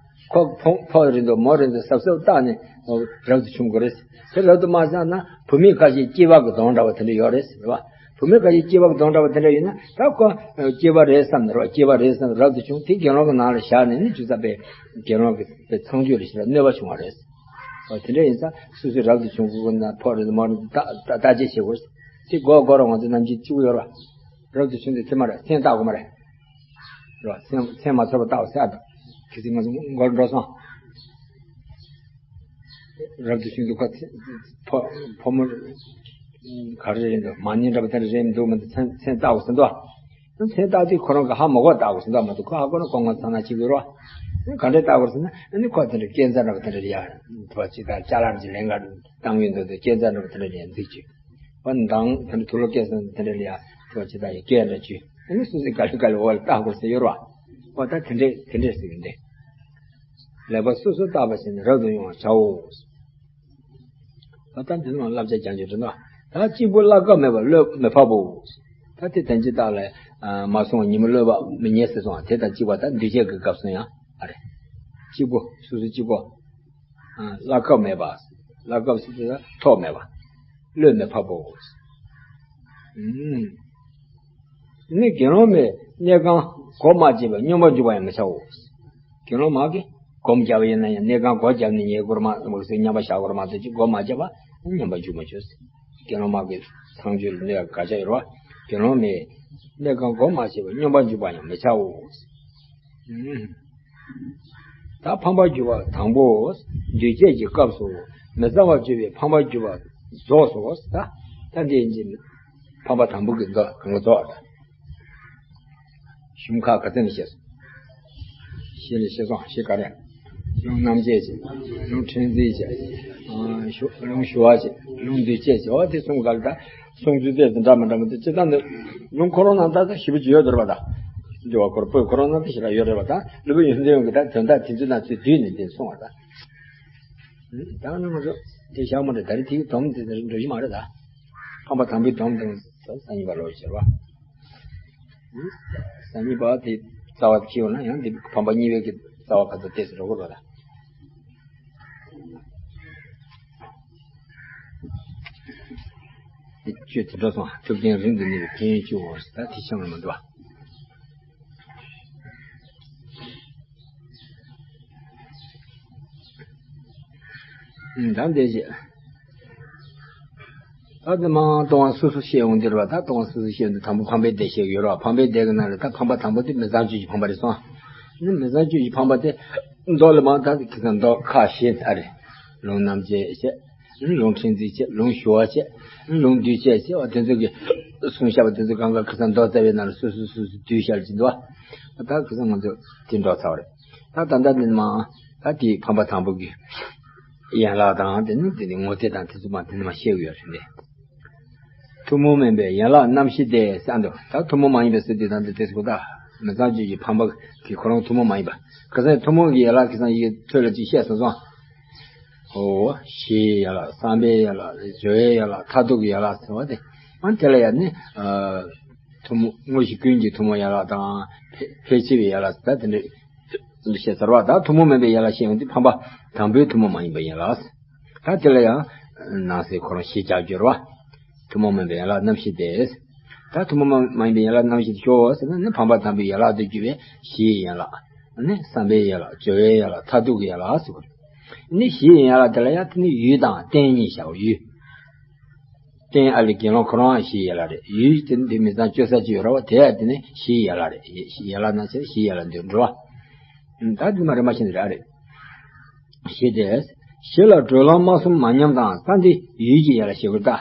ཁོ་ཕོ་ཕོ་རེད་འདུག་མོ་རེད་འདུག་གཟབ་གཟབ་བརྟག་ནས་རབ་ཏུ་བྱུང་དགོས་རེད། དེ་རབ་ཏུ་མ་བྱུང་ན་བུད་མེད་ཁ་ཤས་སྐྱེས་པ་གི་གདོང་འདྲ་པོ་དེ་འདྲ་ཡོད་རེད་ཟེར་བ། བུད་མེད་ཁ་ཤས་སྐྱེས་པ་གི་གདོང་འདྲ་པོ་དེ་འདྲ་ཡོད་ན་ད་ཁོ་སྐྱེས་པ་རེད་བསམ་ནས་རེད་བ། སྐྱེས་པ་རེད་བསམ་ནས་རབ་ཏུ་བྱུང་དེ་དགེ་སློང་གི་ནང་ལ་བཞག་ནས་ནི་ཅུང་ཟད་པའི་དགེ་སློང་གི་པའི་མཚང་རྒྱུད་ལ་ཞིག་ལ་གནོད་པ་བྱུང་བ་རེད། འོ་དེ་འདྲ་ཡིན་ཙང་སོ་སོའི་རབ་ཏུ་བྱུང་དགོས་ན་ཕོ་རེད་མོ་རེད་བརྟག་བརྟག་དཔྱད་བྱེད་དགོས། དེ་སྒོ་སྒོ་ར་ང་ཚོ་ནམ་རྒྱུན་གཅིག་པུ་ཡོད་ར། རབ་ཏུ་བྱུང་དུས་དེ་མ་རེད། མཚན་བརྟག་དགོས་མ་རེད། ར་མཚན་མཚན་མ་ཚོར་བ་བརྟག་པ་ཟེར་ཨ་ད། གལ་སྲིད་ང་ཚོ་སྒོར་འགྲོ་སོང་། རབ་ཏུ་བྱུང་དུས་ཁོ་ཕོ་ཕོ་མོ་རེད། ག་རེ་རེད་འདུག་མ་ཎི་འདྲ་པོ་དེ་འདྲ་རེད་མི་འདུག་མ་གཏོགས་མཚན་མཚན་བཏགས་དགོས་ཟེར་འདུག་མཚན་བཏགས་དུས་ཁོ་རང་གི་ཧ་མ་གོ་བཏགས་དགོས་ཟེར་འདུག་མ་གཏོགས་ཁོ་ཧ་གོ་ན་གོང་མ་ཚང་ན་ཅིག་ཡོད་རོགས། ག་འདྲས་བཏགས་དགོས་ཟེར་ན་ཨ་ནི་ཁོ་དེ་འདྲ་སྐས་འཛེག་འདྲ་པོ་དེ་འདྲ་རེད་ཡ། དེ་བ་ཅིག་དང་ཅ་ལག་ཅིག་ལེན་ག་བཏང་ཡོད་འདུག་དེ་སྐས་འཛེག་འདྲ་པོ་དེ་འདྲ་རེད་ཡ་འཛེགས་ཅིག་པ་མདང་དེ་འདྲ་དུག་ལོག་སྐས་ཟེར་དེ་འདྲ་རེད་ཡ། དེ་བ་ཅིག་དང་ཡ་སྐས་འདྲ་ཅིག་ཨ་ནི་སུ་སུ་ག་ལེ་ག་ལེ་འོག་ལ་བཏགས་དགོས་ཟེར་ཡོད་རོགས། འོ་ད་དེ་འདྲས་དེ་འདྲས་ཟེར་གི་འདི། ལེགས་པར་སོ་སོར་བརྟགས་པ་བྱས་ནས་རབ་ཏུ་དབྱུང་བར་བྱའོ། ད་ལྟ་འདི་ནང་བསླབ་བྱ་རྒྱག་རྒྱུ་དྲན་ན། ད་གཅིག་པུ་བླ་གབ་མེད་པར་བློས་མི་ཕབ་བོ། ད་དེ་དོན་སྤྱི་བཏགས་ལ་མ་སོང་བ་ཉིན་མོ་བློས་པ་མི་ཉན་ཟེར་སོང་བ་དེ་དང་གཅིག་པ་ད་འདུས་བྱས་ཀྱི་སྐབས་སུ་ཡང་ཨ་རེ། གཅིག་པུ་སོ་སོ་གཅིག་པུ། བླ་གབ་མེད་པ། བླ་གབ་ཟེར་དུས་ད་ཐོགས་མེད་པ། བློས་མི་ཕབ་བོ། ནི་དགེ་སློང་མས་གནས་ཁང་སྒོ་མ་ཕྱེ་བར་སྙོམས་པར་འཇུག་པ་ཡང་མི་བྱའོ། དགེ་སློང་མ་གིས་སྒོམ་བརྒྱབ་པ་ཡིན་ན་ཡང་གནས་ཁང་སྒོ་བརྒྱབ་ནས་ཉལ་དགོས་རེད་མ་གཏོགས་སོ་སོའི་མཉམ་པར་བཞག་དགོས་རེད་མ་གཏོགས་ཅིག་སྒོ་མ་བརྒྱབ་པ་སྙོམས་པར་འཇུག་མ་བྱོས། དགེ་སློང་མ་གིས་ཚངས་སྤྱོད་ལ་གནས་པ་དགག་བྱ་ཡོད་རེད་བ། དགེ་སློང་མས་གནས་ཁང་སྒོ་མ་ཕྱེ་བར་སྙོམས་པར་འཇུག་པ་ཡང་མི་བྱའོ། ད་ཕམ་པར་གྱུར་པ་དང་པོ། འདུས་བྱས་ཀྱི་སྐབས་སུ་མི་བཟའ་བར་གྱུར་པའི་ཕམ་པར་གྱུར་པ་རྫོགས་སོ། ད་ད་འདི་ཡིན་གྱི་ཕམ་པ་དང་པོ་གི་མདོ་གང་ག་རྫོགས་ད། གཞུང་ཁག་ག་ཚོད་ནས་བཤད་སོང་། བཤད་ལས་བཤད་སོང་བཤད་ག་རེ། ལུང་རྣམ་འབྱེད་བྱས། ལུང་ཕྲན་ཚེགས་བྱས། ཨ་ཞུ་ལུང་ཞུ་བ་བྱས། ལུང་འདུས་བྱས་བྱས། འོ་དེ་གསུམ་ག་ལ་ད། གསུང་ཚུལ་དེ་འདྲ་མི་འདྲ་མི་འདུག་སྤྱིར་བཏང་ནི་ལུང་ཁོ་རང་ནང་ད་ད་ཞིབ་པོ་ཅིག་ཡོད་རེད་པ་ད། འདུལ་བ་འཁོར་པོའི་ཁོ་རང་ནང་ད་ཞེ་དྲག་ཡོད་རེད་པ་ད། ལུས་པོ་ཡོན་ཏན་ཡོད་ཀྱི་ད་དོན་དག་དེ་ཚོའི་ནང་ཚུད་བསྡུས་ནས་དེ་གསུངས་པ་ད། ད་ནི་ང་ཚོ་དེ་བཞག་མ་རེད། ད་རེས་དེའི་སྡོམ་དེ་འདྲ་འགྲོ་གི་མ་རེད་ད། ཕམ་པ་དང་པོའི་སྡོམ་དེ་ས་གཉིས་པ་ལོ་ཟེར་བ། ས་གཉིས་པ་དེ་རྩ་བ་ཁྱེར་ཡོང་ན་ཡང་དེ་ཕམ་པ་གཉིས་པའི་གི་རྩ་བ་ག་ཚོད་ཏོག་ཙམ་འགྲོ་གི་རེད་ད། དེ་བཅུ་དེ་འགྲོ་སོང་། ཐུབ་བསྟན་རིང་དུ་གནས་པའི་ཕན་ཡོན་བཅུའོ། ད་དེ་ཆགས་མི་འདུག་པ། ད་འདས་རྗེས། ད་དེ་མ་ལྟུང་བ་སོ་སོ་བཤད་ཡོང་དེ་རེད་པ། ད་ལྟུང་བ་སོ་སོ་བཤད་ཡོང་དེ་དང་པོ་ཕམ་པའི་སྡེ་བཤད་ཡོད་རེད་པ། ཕམ་པའི་སྡེ་གི་ནང་ལ་ད་ཕམ་པ་དང་པོ་དེ་མི་ཚངས་སྤྱོད་ཀྱི་ཕམ་པ་རེད་སོང་། ནི་མི་ཚངས་སྤྱོད་ཀྱི་ཕམ་པ་དེ་མདོ་ལ་མ་ད་དེ་ཁ་སང་མདོ་ཁ་ཤས་ཨ་རེ། ལུང་རྣམ་འབྱེད་བྱས། ལུང་ཕྲན་ཚེགས་བྱས། ལུང་ཞུ་བ་བྱས། ལུང་འདུས་བྱས་བྱས་པ་དེ་ཚོ་གི་གསུངས་བཞག་པ་དེ་ཚོ་གང་ག་ཁ་སང་མདོ་རྩ་བའི་ནང་ལ་སོ་སོ་སོ་སོ་བསྡུས་བཞག་ཅིག་འདུག་པ། ད་ཁ་སང་ང་ཚོ་དེ་འགྲོ་ཚར་བ་རེད། ད་ད་ལྟ་འདི་མ་ད་དེའི་ཕམ་པ་དང་པོ་གི་ཡན་ལག་དང་དེ་ནི་དེ་ནི་ངོ་དེ་དང་དེ་ཚོ་མ་དེ་ནི་མ་བཤད་གི་ཡོད་རེད་འདི། ཐུན་མོང་མིན་པའི་ཡན་ལག་རྣམ་བཞི་སྟེ་ཟེར་འདུག་ད་ཐུན་མོང་མ་ཡིན་པའི་ཟེར་དུས་ད་འདི་དེ་ཟེར་གོ་ད། མི་ཚངས་སྤྱོད་ཀྱི་ཕམ་པ་གི་ཁོ་རང་ཐུན་མོང་མ་ཡིན་པ། ཁ་སང་ཐུན་མོང་གི་ཡན་ལག་ཁ་སང་ཡི་གེ་ཐོས་ལ་ཅིག་བཤད་སོང་སོང་། ཨོ། ཞི་བའི་ཡན་ལག་བསམ་པའི་ཡན་ལག་སྦྱོར་བའི་ཡན་ལག་མཐར་ཐུག་གི་ཡན་ལག་ཟེར་བ་དེ། ཨ་དེ་ལ་ཡང་ནི། ཐུན་མོང་དངོས་གཞི་ཀུན་གྱི་ཐུན་མོང་ཡན་ལག་དང་། ཕལ་ཕལ་ཆེ་བའི་ཡན་ལག་ཟེར་ད་དེ་འདྲ་བཤད་ཚར་བ། ད་ཐུན་མོང་མིན་པའི་ཡན་ལག་བཤད་ཡོང་དུས་ཕམ་པ་དང་པོའི་ཐུན་མོང་མ་ཡིན་པའི་ཡན་ལག་ད་དེ་ལ་ཡང་ནང་གསེས་ཁོ་རང་བཞི་རྒྱབ་སྦྱོར་བ། ཐུན་མོང་མིན་པའི་ཡན་ལག་རྣམ་བཞི་སྟེ། ད་ཐུན་མོང་མ་ཡིན་པའི་ཡན་ལག་རྣམ་བཞི་ཤོ་ཟེར་ན་ནི་ཕམ་པ་དང་པོའི་ཡན་ལག་ཏུ་གྱུར་པའི་ཞི་བའི་ཡན་ལག་ནི་བསམ་པའི་ཡན་ལག་སྦྱོར་བའི་ཡན་ལག་མཐར་ཐུག་གི་ཡན་ལག་ཟེར་བ་རེད། ནི་ཞི་བའི་ཡན་ལག་དེ་ལ་ཡང་དེ་ནི་ཡུལ་དང་རྟེན་གཉིས་བྱའོ་ཡུལ། རྟེན་ཨ་ལས་དགེ་སློང་ཁོ་རང་ཞི་བའི་ཡན་ལག་རེད། ཡུལ་དེ་ནི་དེ་མི་ཚངས་སྤྱོད་ས་ཅིག་ཡོད་ར་བ་དེ་ཡང་དེ་ནི་ཞི་བའི་ཡན་ལག་རེད། ཡན་ལག་ན་ཆེ་ཞི་བའི་ཡན་ལག་འདོད་འགྲོ་བ། ད་དེ་མ་རེད་མ་ཤེས་ནི་རེད་ཨ་རེད། ཞི་སྟེ། ཞི་ལ་གྲོལ་ལམ་སྨྲ་གསུམ་མ་ཉམས་དང་ས་འདི་ཡུལ་གྱི་ཡན་ལག་ཞེས་དགོས་ད།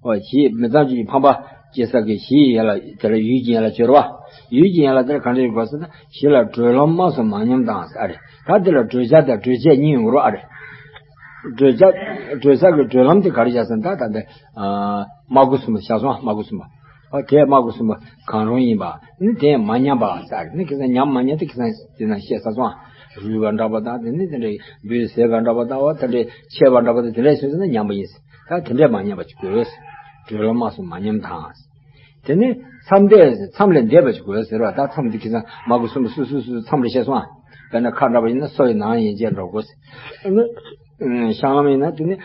ཨོ་ཞི་མི་ཚངས་སྤྱོད་ཀྱི་ཕམ་པ་སྐྱེ་ས་གི་ཞི་ཡི་ཡན་ལག་དེ་ལ་ཡུལ་གྱི་ཡན་ལག་སྦྱོར་བ། ཡུལ་གྱི་ཡན་ལག་དེ་ལ་ག་འདྲ་ཡོད་དགོས་ཟེར་ན་ཞི་ལ་གྲོལ་ལམ་སྨྲ་གསུམ་མ་ཉམས་དང་ཟེར་ཨ་རེད། ད་དེ་ལ་གྲོལ་བྱ་དང་གྲོལ་བྱེད་གཉིས་ཡོང་གི་རེད་ཨ་རེད། གྲོལ་བྱ་གྲོལ་ས་གི་གྲོལ་ལམ་དེ་ག་རེ་བྱ་ཟེར་ན་ད་ད་འདི། སྨྲ་སྒོ་གསུམ་པ་བཞག་སོང་ཨ། སྨྲ་སྒོ་གསུམ་པ། ཨོ་དེ་སྨྲ་སྒོ་གསུམ་པ་གང་རུང་ཡིན་པ་ནི་དེ་མ་ཉམས་པ་ཟེར་ནི་ཁ་སང་ཉམས་མ་ཉམས་དེ་ཁ་སང་དེ་ན་བཤད་ས་སོང་ཨ། རུས་པ་འདྲ་པོ་དང་དེ་ནི་དེ་འདྲའི་འབུ་ཟེར་ག་འདྲ་པོ་དང་ཨོ་དེ་འདྲའི་ཆད་པ་འདྲ་པོ་དང་དེ་འདྲའི་སོང་ཟེར་ན་ཉམས་པ་ཡིན་ཟེར། ད་དེ་འདྲའི་མ་ཉམས་པ་ཅིག་དགོས། གྲོལ་ལམ་སྨྲ་གསུམ་མ་ཉམས་དང་། དེ་ནི་མཚམས་འདས་མཚམས་ལས་འདས་པ་ཅིག་དགོས་ཟེར་བ། ད་མཚམས་འདི་ཁ་སང་སྨྲ་སྒོ་གསུམ་པ་སུ་སུ་སུ་མཚམས་རེ་བཤད་སོང་ཨ། དཔེར་ན་ཁ་འདྲ་པོ་ཡིན་ན་སོ་ཡི་ནང་ཡན་ཆད་འགྲོ་དགོས་ཟེར། ཨ་ནི། བཤང་ལམ་ཡིན་ན་དེ་ནི་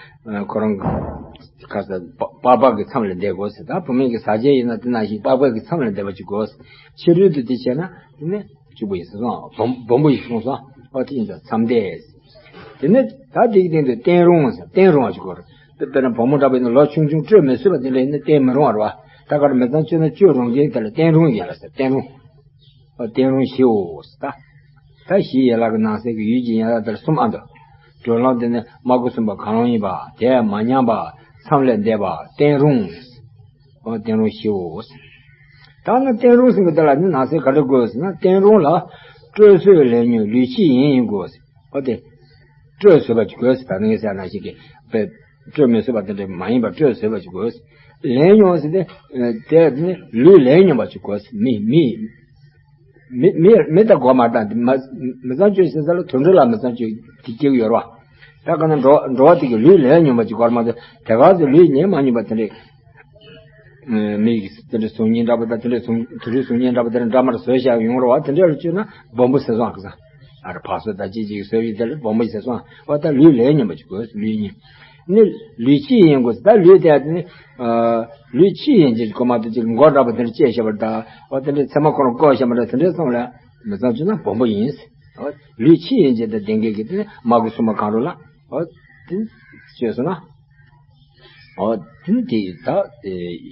ཁོ་རང་གི་ཁ་ས་པགས་པ་གི་མཚམས་ལས་འདས་དགོས་ཟེར། ད་བུད་མེད་ཀྱི་ཟ་བྱེད་ཡིན་ན་དེ་ནང་བཞིན་པགས་པ་གི་མཚམས་ལས་འདས་པ་ཅིག་དགོས་ཟེར། ཕྱི་རོལ་དུ་དེ་བྱས་ན་དེ་ནི་གཅིག་པུ་ཡིན་ཟེར་སོང་། སྦོམ་སྦོམ་པོ་ཡིན་གསུངས་སོང་། ཨོ་དེ་ཡིན་ཙང་མཚམས་འདས། དེ་ནི་ད་དེའི་སྟེང་དུ་བརྟན་རུང་ཟེར། བརྟན་རུང་བ་ཅིག་དགོས་རེད། དཔེར་ན་བུ་མོ་འདྲ་པོ་ཡིན་ན་ལོ་ཆུང་ཆུང་སྤྲོད་མི་སྲིད་པ་དེ་འདྲ་ཡིན་ན་བརྟན་མི་རུང་བ་རེད་བ། ད་ག་རེ་མི་ཚངས་སྤྱོད་ན་སྤྱོད་རུང་མཁན་དེ་ལ་བརྟན་རུང་ཡན་ལག་ཟེར། བརྟན་རུང་། ཨོ་བརྟན་རུང་ཞིའོ་ཟེར་ད། ད་ཞི་ཡན་ལག་གི་ནང་གསེས་ཀྱི་ཡུལ་གྱི་ཡན་ལག་དེར་གསུམ་ཨ་འདུག་གྲོལ་ལམ་དེ་ནི་སྨྲ་སྒོ་གསུམ་པ་གང་རུང་ཡིན་པ། དེ་མ་ཉམས་པ། མཚམས་ལས་འདས་པ་བསྟན་རུང་། ཨོ་བསྟན་རུང་ཞེའོ། ད་ནི་བསྟན་རུང་ཟེར་གྱི་དེ་ལ་ནི་ནང་གསེས་ག་རེ་དགོས་ཟེར་ན། བསྟན་རུང་ལ་སྤྲོས་བཟོད་ལས་ཉོན་ལུས་ཕྱིས་ཡིན་ཡིན་དགོས། ཨོ་དེ་སྤྲོས་བཟོད་པ་ཅིག་དགོས་ཟེར། ད་ནི་ངས་ཟེར་ན་ཞིག་གི་དཔེ་སྤྲོས་མི་བཟོད་པ་དེ་འདྲ་མ་ཡིན་པར་སྤྲོས་བཟོད་པ་ཅིག་དགོས། ལས་ཉོན་ཟེར་ཏེ་དེ་ནི་ལུས་ལས་ཉོན་པ་ཅིག་དགོས། མི་མི་མི་མི་མི་དང་གོ་མ་དང་མི་ཚངས་སྤྱོད་ཟེར་ས་ལ་དུད་འགྲོ་ལ་མི་ཚངས་སྤྱོད་དེ་སྐྱེ་གི་ཡོད་རེད་བ། ད་ག་ན་འགྲོ་འགྲོ་བ་དེ་གི་ལུས་ལས་ཉོན་པ་ཅིག་དགོས་མ་གཏོགས་དེ་ག་ཚོད་ལུས་ཉོན་མ་ཉོན་པ་དེ་འདྲས། མི་ཡི་དེ་འདྲས་གཟུགས་བརྙན་འདྲ་པོ་དང་དེ་འདྲས་གཟུགས་དུད་འགྲོའི་གཟུགས་བརྙན་འདྲ་པོ་དེ་འདྲ་འདྲ་མར་བཟོས་བཞག་ཡོང་རེད་བ། དེ་འདྲས་ལ་བཅོས་ན་སྦོམ་པོ་ཟེར་སོང་ཨ། ག་ས་ཨ་རེ་ཕག་སོ་ད་ཅི་ཅིག་བཟོས་ཡོད་དེ་ལ་སྦོམ་པོ་ཟེར་སོང་ཨ། བ་ད་ལུས་ལས་ཉོན་པ་ཅིག་དགོས། ལུས་ཉོན་ནི་ལུས་ཕྱིས་ཡིན་དགོས། ད་ལུས་དེ་ནི་ལུས་ཕྱིས་ཡིན་ཅེས་གོ་མ་གཏོགས་ཅིག་མགོ་འདྲ་པོ་དེ་འདྲ་བཅད་བཞག་པ་དང་། འོ་དེ་འདྲའི་མཚན་མ་ཁོ་རང་བཀོད་བཞག་པ་འདྲ་དེ་འདྲའི་སོང་ལ་མི་ཚངས་སྤྱོད་ན་སྦོམ་པོ་ཡིན། འོ་ལུས་ཕྱིས་ཡིན་ཅེས་དང་ལྡན་མཁན་གྱི་དེ་ནི་མ་གོ་གསུམ་པ་གང་རུང་ལ་འོ་དེ་བཅོས་སོང་ན། འོ་དེ་ནི་དེ་ད་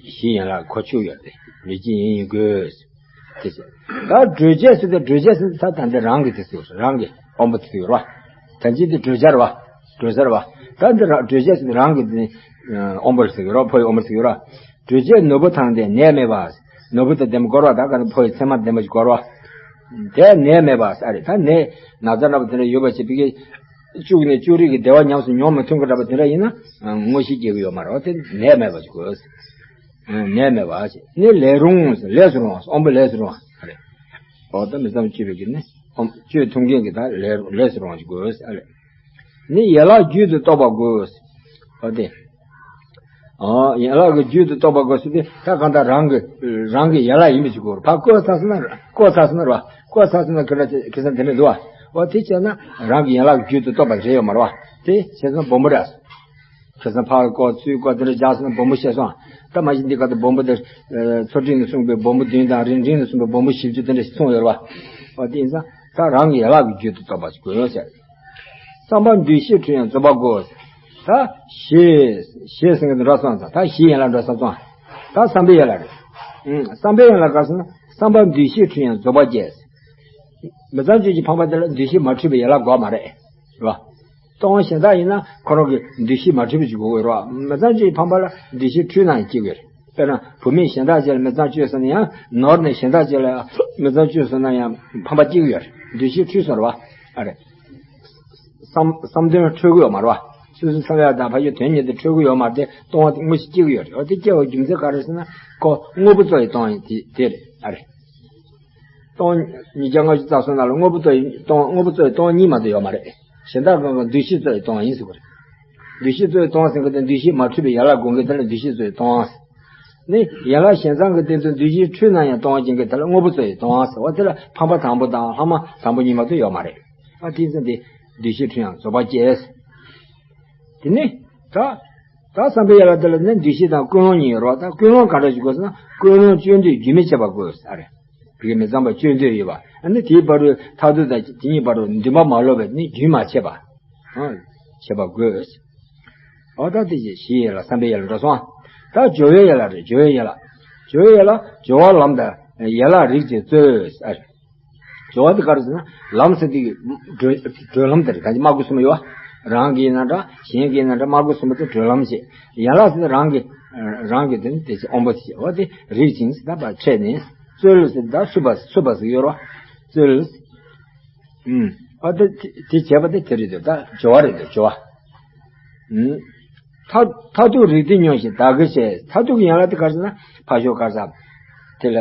གཞི་ཡན་ལག་གོ་ཆོད་ཡོད་དེ་ལུས་ཕྱིས་ཡིན་ཡིན་དགོས། དེ་བྱས། ད་གྲོལ་བྱེད་ཟེར་ཏེ་གྲོལ་བྱེད་ཟེར་ད་ད་འདི་རང་གི་དེ་ཟེར། རང་གི་དབང་པོ་དེ་ཟེར་བ། ད་ཅི་དེ་གྲོལ་བྱ་རེད་བ། གྲོལ་བྱ་རེད་བ། ད་འདི་རང་གྲོལ་བྱེད་ཟེར་ཏེ་རང་གི་དེ་དབང་པོ་ཟེར་གི་རེད། ཕོ་ཡི་དབང་པོ་ཟེར་གི་རེད། གྲོལ་བྱེད་ནོར་བུ་དང་ལྡན་ནད་མེད་པ། ནོར་བུ་དང་ལྡན་པ་དགོས་རེད་བ། ད་ག་ནི་ཕོ་ཡི་མཚན་མ་ལྡན་པ་ཞིག་དགོས་རེད་བ། དེ་ནད་མེད་པ་ས་རེད། ད་ནད་ན་ཚ་འདྲ་པོ་དེ་འདྲ་ཡོད་པ་ཞིག་བི་གི་བཅུག་ནས་བཅུག་རིགས་ཀྱི་བདེ་བ་ཉམས་སུ་མྱོང་མི་ཐུབ་མཁན་འདྲ་པོ་དེ་འདྲ་ཡིན་ན་དངོས་གཞི་སྐྱེ་གི་ཡོད་མ་རེད་བ། དེ་ནད་མེད་པ་ཞིག་དགོས། ནད་མེད་པ་ཞེས་ནི་ལས་རུང་། ལས་སུ་རུང་བ། དབང་པོ་ལས་སུ་རུང་བ་རེད། འོ་ད་མི་ཚངས་སྤྱོད་པའི་གི་ནི་དབང་སྤྱོད་ཐུབ་མཁན་གྱི་ད་ལས་ལས་སུ་རུང་བ་ཞིག་དགོས་ཨ་རེད། ནི་ཡན་ལག་རྒྱུད་དུ་གཏོགས་པ་དགོས། འོ་དེ། ཨ་ཡན་ལག་གི་རྒྱུད་དུ་གཏོགས་པ་དགོས་ཟེར་དེ་ད་གང་ལྟར་རང་གི་རང་གི་ཡན་ལག་ཡིན་པའི་ཞིག་དགོས་རེད། ཕར་བཀོལ་ཚར་སོང་ན་བཀོལ་ཚར་སོང་ན་རེད་བ། བཀོལ་ཚར་སོང་ན་ཁྱེད་རང་ཁྱེད་ཚང་དེ་འདྲ་འདུག་བ། འོ་དེ་བྱས་ན་རང་གི་ཡན་ལག་གི་རྒྱུད་དུ་གཏོགས་པ་རེད་ཡོད་མ་རེད་བ། དེ་བྱས་ན་སྦོམ་པོ་རེད། ཁ་སང་ཕར་བཀོག་ཚུར་བཀོག་དེ་འདྲ་རྒྱག་སོང་ན་སྦོམ་པོ་བཤད་སོང་། ད་མ་གཞི་འདི་ག་དུ་སྦོམ་པོ་དེ་ཚོ་ཁྲིད་ནས་གསུངས་པའི་སྦོམ་པོ་བདུན་དང་རིམ་རིམ་ནས་གསུངས་པའི་སྦོམ་པོ་བཞི་བཅུ་དེ་འདྲ་ཞིག་གསུངས་ཡོད་རེད་བ། འོ་དེ་ཡིན་ཙང་ད་རང་གི་ཡན་ལག་གི་རྒྱུད་དུ་གཏོགས་པ་ཞིག་དགོས་ཟེར། བསམ་པ་འདུས་བྱས་འཁྲུལ་ཡང་རྫོགས་པ་དགོས། ད་ཞེས་ཞེས་ཟེར་གི་འདི་འགྲོ་སོང་ཙང་ད་གཞི་ཡན་ལག་འགྲོ་སོང་ཙང་། ད་བསམ་པའི་ཡན་ལག་རེད། ཨང་བསམ་པའི་ཡན་ལག་ག་ཟེར་ན་བསམ་པ་འདུས་བྱས་འཁྲུལ་ཡང་རྫོགས་པ་སྐྱེ། མི་ཚངས་སྤྱོད་ཀྱི་ཕངས་པ་དེ་ལ་འདུས་བྱས་མ་འཁྲུལ་པའི་ཡན་ལག་དགོས་མ་རེད། རེད་བ། སྟོང་གཞན་དག་ཡིན་ན་ཁོ་རང་གི་འདུས་བྱས་མ་འཁྲུལ་པ་ཅིག་དགོས་ཀྱི་རེད་བ། མི་ཚངས་སྤྱོད་ཀྱི་ཕངས་པ་ལ་འདུས་བྱས་འཁྲུལ་ན་ཡང་སྐྱེ་གི་རེད། དཔེར་ན་བུད་མེད་གཞན་དག་ཅིག་ལ་མི་ཚངས་སྤྱོད་སོང་ན་ཡང་ནོར་ནས་གཞན་དག་ཅིག་ལ་མི་ཚངས་སྤྱོད་སོང་ན་ཡང་ཕངས་པ་སྐྱེ་གི་ཡོད་རེད། འདུས་བྱས་འཁྲུལ་སོང་རེད་བ། ཨ་རེད། བསམ་བསམ་དོན་འཁྲུལ་གི་ཡོད་མ་རེད་བ། སོ་སོའི་བསམ་ཡག་དང་ཕ་ཡུལ་དོན་གཉིས་དེ་འཁྲུལ་གི་ཡོད་མ་རེད་དེ་སྟོང་པ་དེ་དངོས་གཞི་སྐྱེ་གི་ཡོད་རེད། འོ་དེ་སྐྱེ་བའི་རྒྱུ་མཚན་ག་རེ་ཟེར་ན་ཁོ་དངོས་པོ་རྩོལ་བའི་སྟོང་ཡིན་དེ་དེ་རེད། ཨ་རེད། སྟོང་ཉིས་བརྒྱ་ལྔ་བཅུ་རྩ་གསུམ་ནང་ལ་དངོས་པོ་རྩོལ་བའི་སྟོང་དངོས་པོ་རྩོལ་བའི་སྟོང་གཉིས་མ་གཏོགས་ཡོད་མ་རེད། གཞན་དག་གང་གང་འདུས་བྱས་རྩོལ་བའི་སྟོང་ཡིན་ཟེར་བ་རེད། འདུས་བྱས་རྩོལ་བའི་སྟོང་ཟེར་མཁན་དེ་འདུས་བྱས་མ་འཁྲུལ་པའི་ཡན་ལག་སྒོ་འགལ་དེ་ལ་འདུས་བྱས་རྩོལ་བའི་སྟོང་ཟེར། ནི་ཡན་ལག་གཞན་ཚང་གི་སྟེང་དུ་འདུས་བྱས་འཁྲུལ་ན་ཡང་སྟོང་པ་ཅན་གྱི་དེ་ལ་དངོས་པོ་རྩོལ་བའི་སྟོང་ཟེར་བ་དེ་ལ་ཕངས་པ་དང་པོ་དང་ལྷག་མ་དང་པོ་གཉིས་མ་གཏོགས་ཡོད་མ་རེད། ཨ་དེ་ཚོ་འདི་འདུས་བྱས་འཁྲུལ་ཡང་རྫོགས་པ་སྐྱེས། དེ་ནི་ད་ད་བསམ་པའི་ཡན་ལག་དེ་ལ་ནི་འདུས་བྱས་དང་ཀུན་སློང་གཉིས་ཡོད་རེད་བ། ད་ཀུན་སློང་ག་འདྲ་ཞིག་དགོས་ཟེར་ན་ཀུན་སློང་བཅོས་འདོད་རྒྱུན་མི་འཆད་པ་དགོས་ཟེར་རེད། བི་གི་མི་གཙང་བ་བཅོས་འདོད་ཡོད་པ། ཨ་ནི་དེའི་བར་དུ་མཐར་ཐུག་དང་དེ་གཉིས་བར་དུ་འདུན་པ་མ་ལོག་པའི་ནི་རྒྱུན་མ་ཆད་པ། ཨ་བྱེད་པ་དགོས། འོ་ད་དེ་བཞིན་གཞི་ཡན་ལག་བསམ་པའི་ཡན་ལག་འགྲོ་སོང་། ད་སྦྱོར་བའི་ཡན་ལག་རེད། སྦྱོར་བའི་ཡན་ལག་སྦྱོར་བའི་ཡན་ལག་སྦྱོར་བ་ལམ་དང་ཡན་ལག་རིགས་ཀྱི་རྩོལ། ཨ་སྦྱོར་བ་དེ་ག་རེ་ཟེར་ན་ལམ་ཟེར་དེ་གྲོལ་གྲོལ་ལམ་དེ་རེད། ད་ཅི་སྨྲ་སྒོ་གསུམ་ཡོད་བ། རང་གི་ཡིན་ན་འདྲ་གཞན་གྱི་ཡིན་ན་འདྲ་སྨྲ་སྒོ་གསུམ་པོ་དེ་གྲོལ་ལམ་ཞེས། ཡན་ལག་ཟེར་ན་རང་གི་རང་གི་དེ་ནི་དེ་ཚེ་དབང་པོ་ཞེས་པ་དེ་རིགས་ཅན་ཟེར་ད་པ་ཕྲད་ནས་རྩོལ་ཟེར་ད་ཚུད་པ་ཚུད་པ་ཟེར་ཡོད་རེད་བ། རྩོལ། ཨ་ད་དེ་བྱས་པ་དེ་དེ་རེད་འདུག་ད་སྦྱོར་བ་རེད་འདུག་སྦྱོར་བ། མཐར་མཐར་ཐུག་རིགས་བདེ་མྱོང་ཞིང་བདག་གིར་བྱས། མཐར་ཐུག་གི་ཡན་ལག་དེ་ག་རེ་ཟེར་ན་ཕར་ཞོག་ག་རེ་ཟེར། དེ་ལ་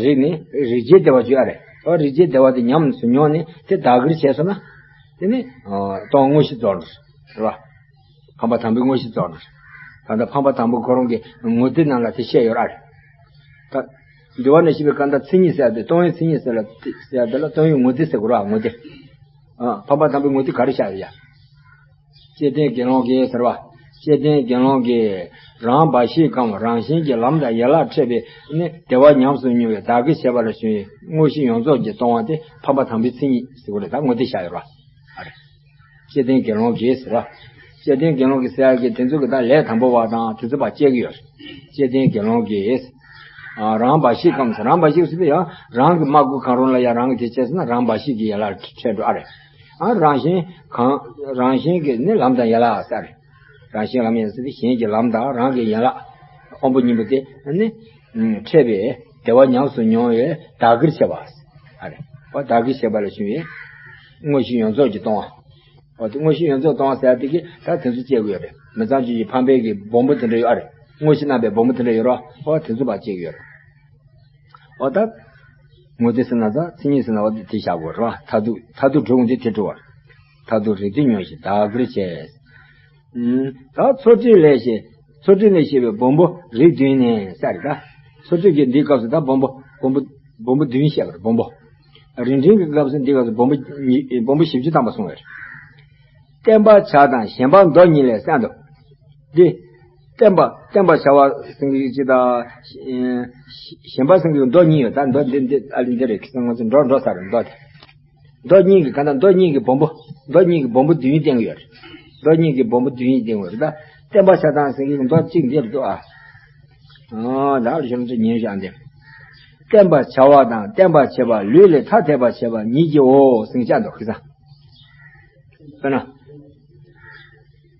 རིགས་ནི་རིགས་བྱས་བདེ་བ་བརྗོད་ཨ་རེད། ཨོ་རིགས་བྱས་བདེ་བ་དེ་ཉམས་སུ་མྱོང་ནས་དེ་བདག་གིར་བྱས་སོང་ན། དེ་ནི་སྟོང་དངོས་གཞི་རྫོགས་འགྲོ་རེད་བ། ཕངས་པ་དང་པོའི་དངོས་གཞི་རྫོགས་འགྲོ་རེད། ད་ལྟ་ཕངས་པ་དང་པོ་ཁོ་རང་གི་ངོ་དེབ་ནང་ལ་དེ་བཤད་ཡོད་ཨ་རེད། ད་འདུལ་བ་ནས་བཤད་པའི་གང་ལྟར་མཚན་ཉིད་ཟེར་ཡ་དེ་སྟོང་ཉིད་མཚན་ཉིད་ཟེར་ལ་ཟེར་ཡ་དེ་ལ་སྟོང་ཉིད་ངོ་དེབ་ཟེར་དགོས་ར་ངོ་དེབ། ཨ་ཕངས་པ་དང་པོའི་ངོ་དེབ་ག་རེ་བཞག་ཡོད་ཡ། བཅོམ་ལྡན་དགེ་སློང་གིས་ཟེར་བ། བཅོམ་ལྡན་དགེ་སློང་གིས་རང་འབའ་ཞིག་གམ་རང་བཞིན་གྱིས་ལམ་དང་ཡན་ལག་ཕྲད་པའི་ནི་བདེ་བ་ཉམས་སུ་མྱོང་བའི་བདག་གིར་བྱས་པ་ལ་ཞོན་ཡོད་དངོས་གཞི་ཡོངས་རྫོགས་ཀྱིས་སྟོང་བ་སྟེ་ཕངས་པ་དང་པོའི་མཚན་ཉིད་ཟེར་བ་རེད། ད་ངོ་དེབ་བཞག་ཡོད་ར། ཨ་རེ། བཅོམ་ལྡན་དགེ་སློང་གིས་ཟེར་བ། བཅོམ་ལྡན་དགེ་སློང་གིས་ཟེར་ཡག་གི་དེ་ཚོ་གི་ད་ལས་དང་པོ་བ་དང་དེ་ཚོ་བ་བཅད་ཀྱི་ཡོད་རེད། བཅོམ་ལྡན་དགེ་སློང་གིས། ཨ་རང་འབའ་ཞིག་གམ་རང་འབའ་ཞིག་ཟེར་ཡང་རང་གི་སྨྲ་སྒོ་གང་རུང་ལ་ཡང་རང་གི་དེ་བྱས་ཟེར་ན་རང་འབའ་ཞིག་གི་ཡན་ལག་ཕྲད་འགྲོ་ཨ་རེ། ཨ་རང་བཞིན་གང་རང་བཞིན་གྱི་ནི་ལམ་དང་ཡན་ལག་ཨ་ས་རེད། རང་བཞིན་ལམ་ཡིན་ཟེར་ཏེ་གཞན་གྱི་ལམ་དང་རང་གི་ཡན་ལག་དབང་པོ་གཉིས་པོ་དེ་ནི་འཕྲད་པའི་བདེ་བ་ཉམས་སུ་མྱོང་བའི་བདག་གིར་བྱེད་པ། ཨ་རེ། འོ་བདག་གིར་བྱེད་པ་ལ་བྱུང་བའི་དངོས་གཞི་ཡོངས་རྫོགས་ཀྱིས་སྟོང་བ། འོ་དེ་དངོས་གཞི་ཡོངས་རྫོགས་སྟོང་བ་ཟེར་ཡ་དེ་གིས་ད་དེ་ཚོ་སྐྱེ་དགོས་རེད། མི་ཚངས་སྤྱོད་ཀྱི་ཕམ་པའི་གི་སྦོམ་པོ་དེ་འདྲ་ཡོད་ཨ་རེད། དངོས་གཞི་རྣམ་པའི་སྦོམ་པོ་དེ་འདྲ་ཡོད་རོ། འོ་དེ་ཚོ་ཕར་སྐྱེ་གི་ཡོད་རེད། འོ་ད། དངོས་དེ་ཟེར་ན་ད་མཚན་ཉིད་ཟེར་ན་འོ་དེ་བཞག་དགོས་རེད་བ། མཐར་ཐུག་མཐར་ཐུག་གྲོལ་འོང་དེ་དེ་གྲོལ་བ་རེད། མཐར་ཐུག་རིགས་དེ་ཉོན་ཞིང་བདག་གིར་བྱས། ཨུམ། ད་ཚོགས་དྲུག་ལས་བཤད། ཚོགས་དྲུག་ལས་བཤད་པའི་སྦོམ་པོ་རིགས་བདུན་ནས་ས་རེད་ད། ཚོགས་དྲུག་གི་འདིའི་སྐབས་སུ་ད་སྦོམ་པོ་སྦོམ་པོ་སྦོམ་པོ་བདུན་བཤད་པ་རེད་སྦོམ་པོ། རིགས་འབྲིང་གི་སྐབས་སུ་འདིའི་སྐབས་སུ་སྦོམ་པོ་ཉི་སྦོམ་པོ་བཞི་བཅུ་ཐམ་པ་གསུངས་པ་རེད། བརྟན་པ་བྱ་དང་ཞན་པ་མདོ་གཉིས་ལས་གསན་ཏོ། འདི། བརྟན་པ་བརྟན་པ་བྱ་བ་ཟེར་གྱི་ཅི་ད། ཞན་པ་ཟེར་གྱི་མདོ་གཉིས་ཡོད་ད། མདོ་འདི་འདི་ཨ་ལི་འདི་རེད། ཁྱེད་ཚོ་ང་ཚོ་འགྲོ་འགྲོ་ས་རེད་མདོ་དེ། མདོ་གཉིས་ཀྱི་ག་ན་མདོ་གཉིས་ཀྱི་སྦོམ་པོ། མདོ་གཉིས་ཀྱི་སྦོམ་པོ་བདུན་བསྟན་གྱི་ཡོད་རེད། མདོ་གཉིས་ཀྱི་སྦོམ་པོ་བདུན་བསྟན་གྱི་ཡོད་རེད་ད། བརྟན་པ་བྱ་དང་ཟེར་གྱི་མདོ་གཅིག་འདིར་འདུག་ཨ། ཨ་ད་ལ་ཤོར་ཚེ་ཉན་བཞག་འདི། བརྟན་པ་བྱ་བ་དང་བརྟན་པ་བྱེད་པ་ལུས་ལས་ཐ་དད་པ་བྱེད་པ་ཉིད་ཀྱིའོ་ཟེར་གྱི་འདུག་ཁི་ས། དཔེར་ན།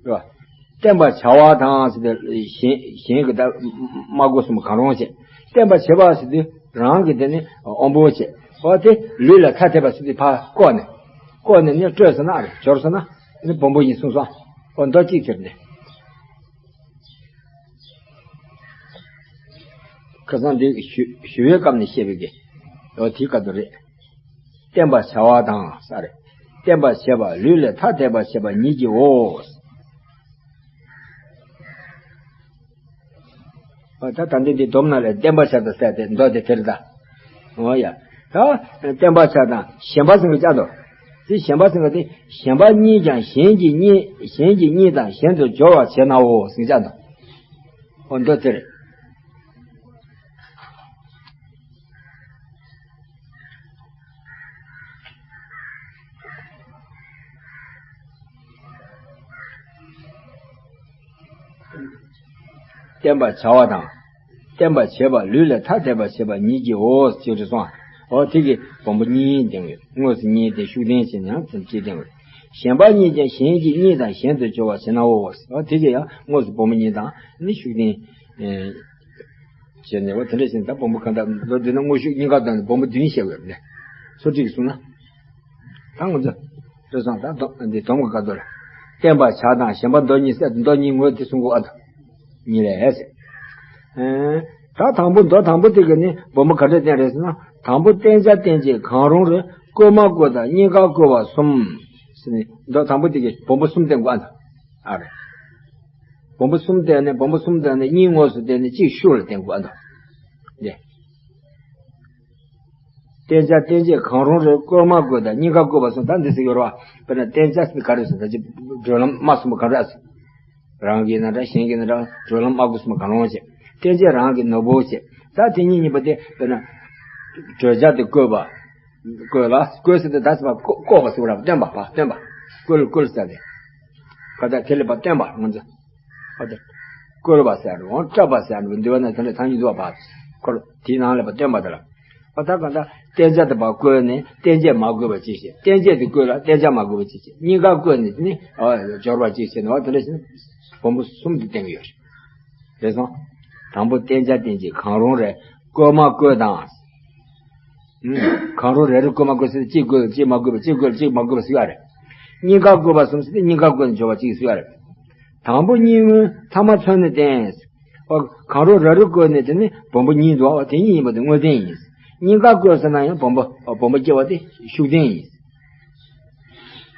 རེད་བ། བརྟན་པ་བྱ་བ་དང་ཟེར་ཏེ་གཞན་གཞན་གྱི་ད་སྨྲ་སྒོ་གསུམ་གང་རུང་བྱེད། བརྟན་པ་བྱེད་པ་ཟེར་དུས་རང་གི་དེ་ནི་དབང་པོ་བྱེད། འོ་དེ་ལུས་ལ་ཐ་དད་པ་ཟེར་དུས་ཕར་བཀོག་ནས། བཀོག་ནས་ནི་སྤྲོད་སོང་ན་རེད་སྦྱོར་སོང་ན་ནི་སྦོམ་པོ་ཡིན་གསུངས་སོང་། འོ་མདོ་གཅིག་ཁྱེར་ནས། ཁ་སང་འདི་ཞུ་ཞུ་བའི་སྐབས་ནས་བཤད་པའི་གི། འོ་དེའི་སྐབས་དུ་རེད། བརྟན་པ་བྱ་བ་དང་ས་རེད། བརྟན་པ་བྱེད་པ་ལུས་ལས་ཐ་དད་པ་བྱེད་པ་ཉིད་ཀྱིའོ། ཨ་ད་ད་འདི་འདི་སྡོམ་ན་ལས་བརྟན་པ་བྱ་དང་ཟེར་ཏེ་མདོ་དེ་དེར་ད། འོ་ཡ། ད་བརྟན་པ་བྱ་དང་ཞན་པ་ཟེར་གྱི་ཅག་ཏོ། དེ་ཞན་པ་ཟེར་གྱི་དེ་ཞན་པ་གཉིས་ཀྱང་གཞན་གྱི་གཉིས་གཞན་གྱི་གཉིས་དང་གཞན་དུ་སྦྱོར་བར་བྱེད་ནའོ་ཟེར་གྱི་ཅག་ཏོ། འོ་མདོ་དེར། བརྟན་པ་བྱ་བ་དང་། བརྟན་པ་བྱེད་པ་ལུས་ལས་ཐ་དད་པ་བྱེད་པ་ཉིད་ཀྱིའོ་ཅེས་སོང་། འོ་དེ་གི་སྦོམ་པོ་གཉིས་ལྡན་ཡོད། དངོས་སུ་གཉིས་ཏེ་ཤུགས་ལྡན་ཞེས་ཡང་དེ་གཅིག་ལྡན་ཡོད། ཞན་པ་གཉིས་ཀྱང་གཞན་གྱི་གཉིས་དང་གཞན་དུ་སྦྱོར་བར་བྱེད་ནའོ། འོ་དེ་གི་ཡང་དངོས་སུ་སྦོམ་པོ་གཉིས་དང་ནི་ཤུགས་ལྡན། བྱས་ནས་འོ་དེ་འདྲ་བྱས་ནས་ད་སྦོམ་པོ་གང་དག་མདོ་འདི་ན་དངོས་ཤུགས་གཉིས་ཀ་དང་སྦོམ་པོ་བདུན་བཤད་ཡོད་རེད། ཚོགས་དྲུག་གི་གསུངས་ན། ད་ང་ཚོ། རེ་སོང་ད་སྡོམ་འདི་སྡོམ་གི་བཀའ་རྡོར། བརྟན་པ་བྱ་དང་ཞན་པ་མདོ་གཉིས་སྲས་མདོ་གཉིས་ངོས་དེ་གསུང་གོ་ཨ་དང་། གཉིས་ལས་ཟེར། ཨེ། ད་དང་པོ་མདོ་དང་པོ་དེ་གི་ནི་སྦོམ་པོ་ག་འདྲ་བསྟན་རེད་ཟེར་ན། དང་པོ་བསྟན་བྱ་རྟེན་བྱེད་གང་རུང་རེ་བཀོད་མ་བཀོད་དང་གཉིས་ཀ་བཀོད་པ་གསུམ། ཟེར་ནས་མདོ་དང་པོ་དེ་གི་སྦོམ་པོ་གསུམ་བསྟན་གོ་ཨ་དང་། ཨ་རེ། སྦོམ་པོ་གསུམ་བསྟན་ནས་སྦོམ་པོ་གསུམ་བསྟན་ནས་གཉིས་དངོས་སུ་བསྟན་ནས་གཅིག་ཤུགས་ལ་བསྟན་དགོས་ཨ་འདུག་འདི། བསྟན་བྱ་རྟེན་བྱེད་གང་རུང་རེ་བཀོད་མ་བཀོད་དང་གཉིས་ཀ་བཀོད་པ་གསུམ་ད་འདི་ཟེར་ཡོད་རེད་བ། དཔེར་ན་བསྟན་བྱ་ཟེར་ག་རེ་ཟེར་ད་ཅི་སྒྲོལ་ལམ་སྨྲ་གསུམ་པོ་ག་རེ་ཟེར། རང་གི་ཡིན་ན་འདྲ་གཞན་གྱི་ཡིན་ན་འདྲ་སྒྲོལ་ལམ་སྨྲ་སྒོ་གསུམ་པོ་གང་རུང་བྱེད། བསྟན་བྱེད་རང་གི་ནོར་བུ་བྱེད། ད་དེ་གཉིས་གཉིས་པོ་དེ་དཔེར་ན། བགྲོད་བྱ་དེ་བཀོད་པ། བཀོད་ལ་བཀོད་ཟེར་དུས་ད་ཟེར་བ་བཀོད་བཀོད་པ་ཟེར་བ་ར་བསྟན་པ་བ་བསྟན་པ། བཀོད་བཀོད་ཟེར་ཏེ། ཁ་ད་དེ་ལས་པ་བསྟན་པ་ང་ཚོ། ཁ་ད། བཀོད་པ་ཟེར་རུང་སྐྲག་པ་ཟེར་རུང་འདི་བ་ན་དེ་འདྲ་ཐང་ཉིད་འདུག་པ། ཁོ་དེའི་ནང་ལས་པ་བསྟན་པ་དེ་ལ། ཨ་ད་ག་ད་བསྟན་བྱ་དེ་པ་བཀོད་ནས་བསྟན་བྱེད་མ་བཀོད་པ་ཅིག་བྱེད། བསྟན་བྱེད་དེ་བཀོད་ལ་བསྟན་བྱ་མ་བཀོད་པ་ཅིག་བྱེད། གཉིས་ཀ་བཀོད་ནས་དེ་ནི་སྦྱོར་བ་ཅིག་བྱེད་ནས་བ་དེ་འདྲ་བྱས་ནས་སྦོམ་པོ་གསུམ་དུ་བསྟན་གྱི་ཡོད་རེད། རེད་སོང་། དང་པོ་བསྟན་བྱ་རྟེན་བྱེད་གང་རུང་རེ་བཀོད་མ་བཀོད་དང་། གང་རུང་རེ་རེ་བཀོད་མ་བཀོད་ཟེར་ཏེ་གཅིག་བཀོད་ལ་གཅིག་མ་བཀོད་པ་གཅིག་བཀོད་ལ་གཅིག་མ་བཀོད་པ་ཟེར་ཡ་རེད། གཉིས་ཀ་བཀོད་པ་གསུམ་ཟེར་ཏེ་གཉིས་ཀ་བཀོད་ནས་སྦྱོར་བ་གཅིག་ཟེར་ཡ་རེད། དང་པོ་གཉིས་དངོས་ཐ་མ་མཚོན་ནས་བསྟན། ཨོ། གང་རུང་རེ་རེ་བཀོད་ནས་དེ་ནི་སྦོམ་པོ་གཉིས་འདུག་ཨོ་དེ་གཉིས་ཡིན་པ་དེ་དངོས་བསྟན་ཡིན། གཉིས་ཀ་བཀོད་ཟེར་ན་ཡང་སྦོམ་པོ་ཨོ་སྦོམ་པོ་སྐྱེ་བ་དེ་ཤུགས་བསྟན་ཡིན།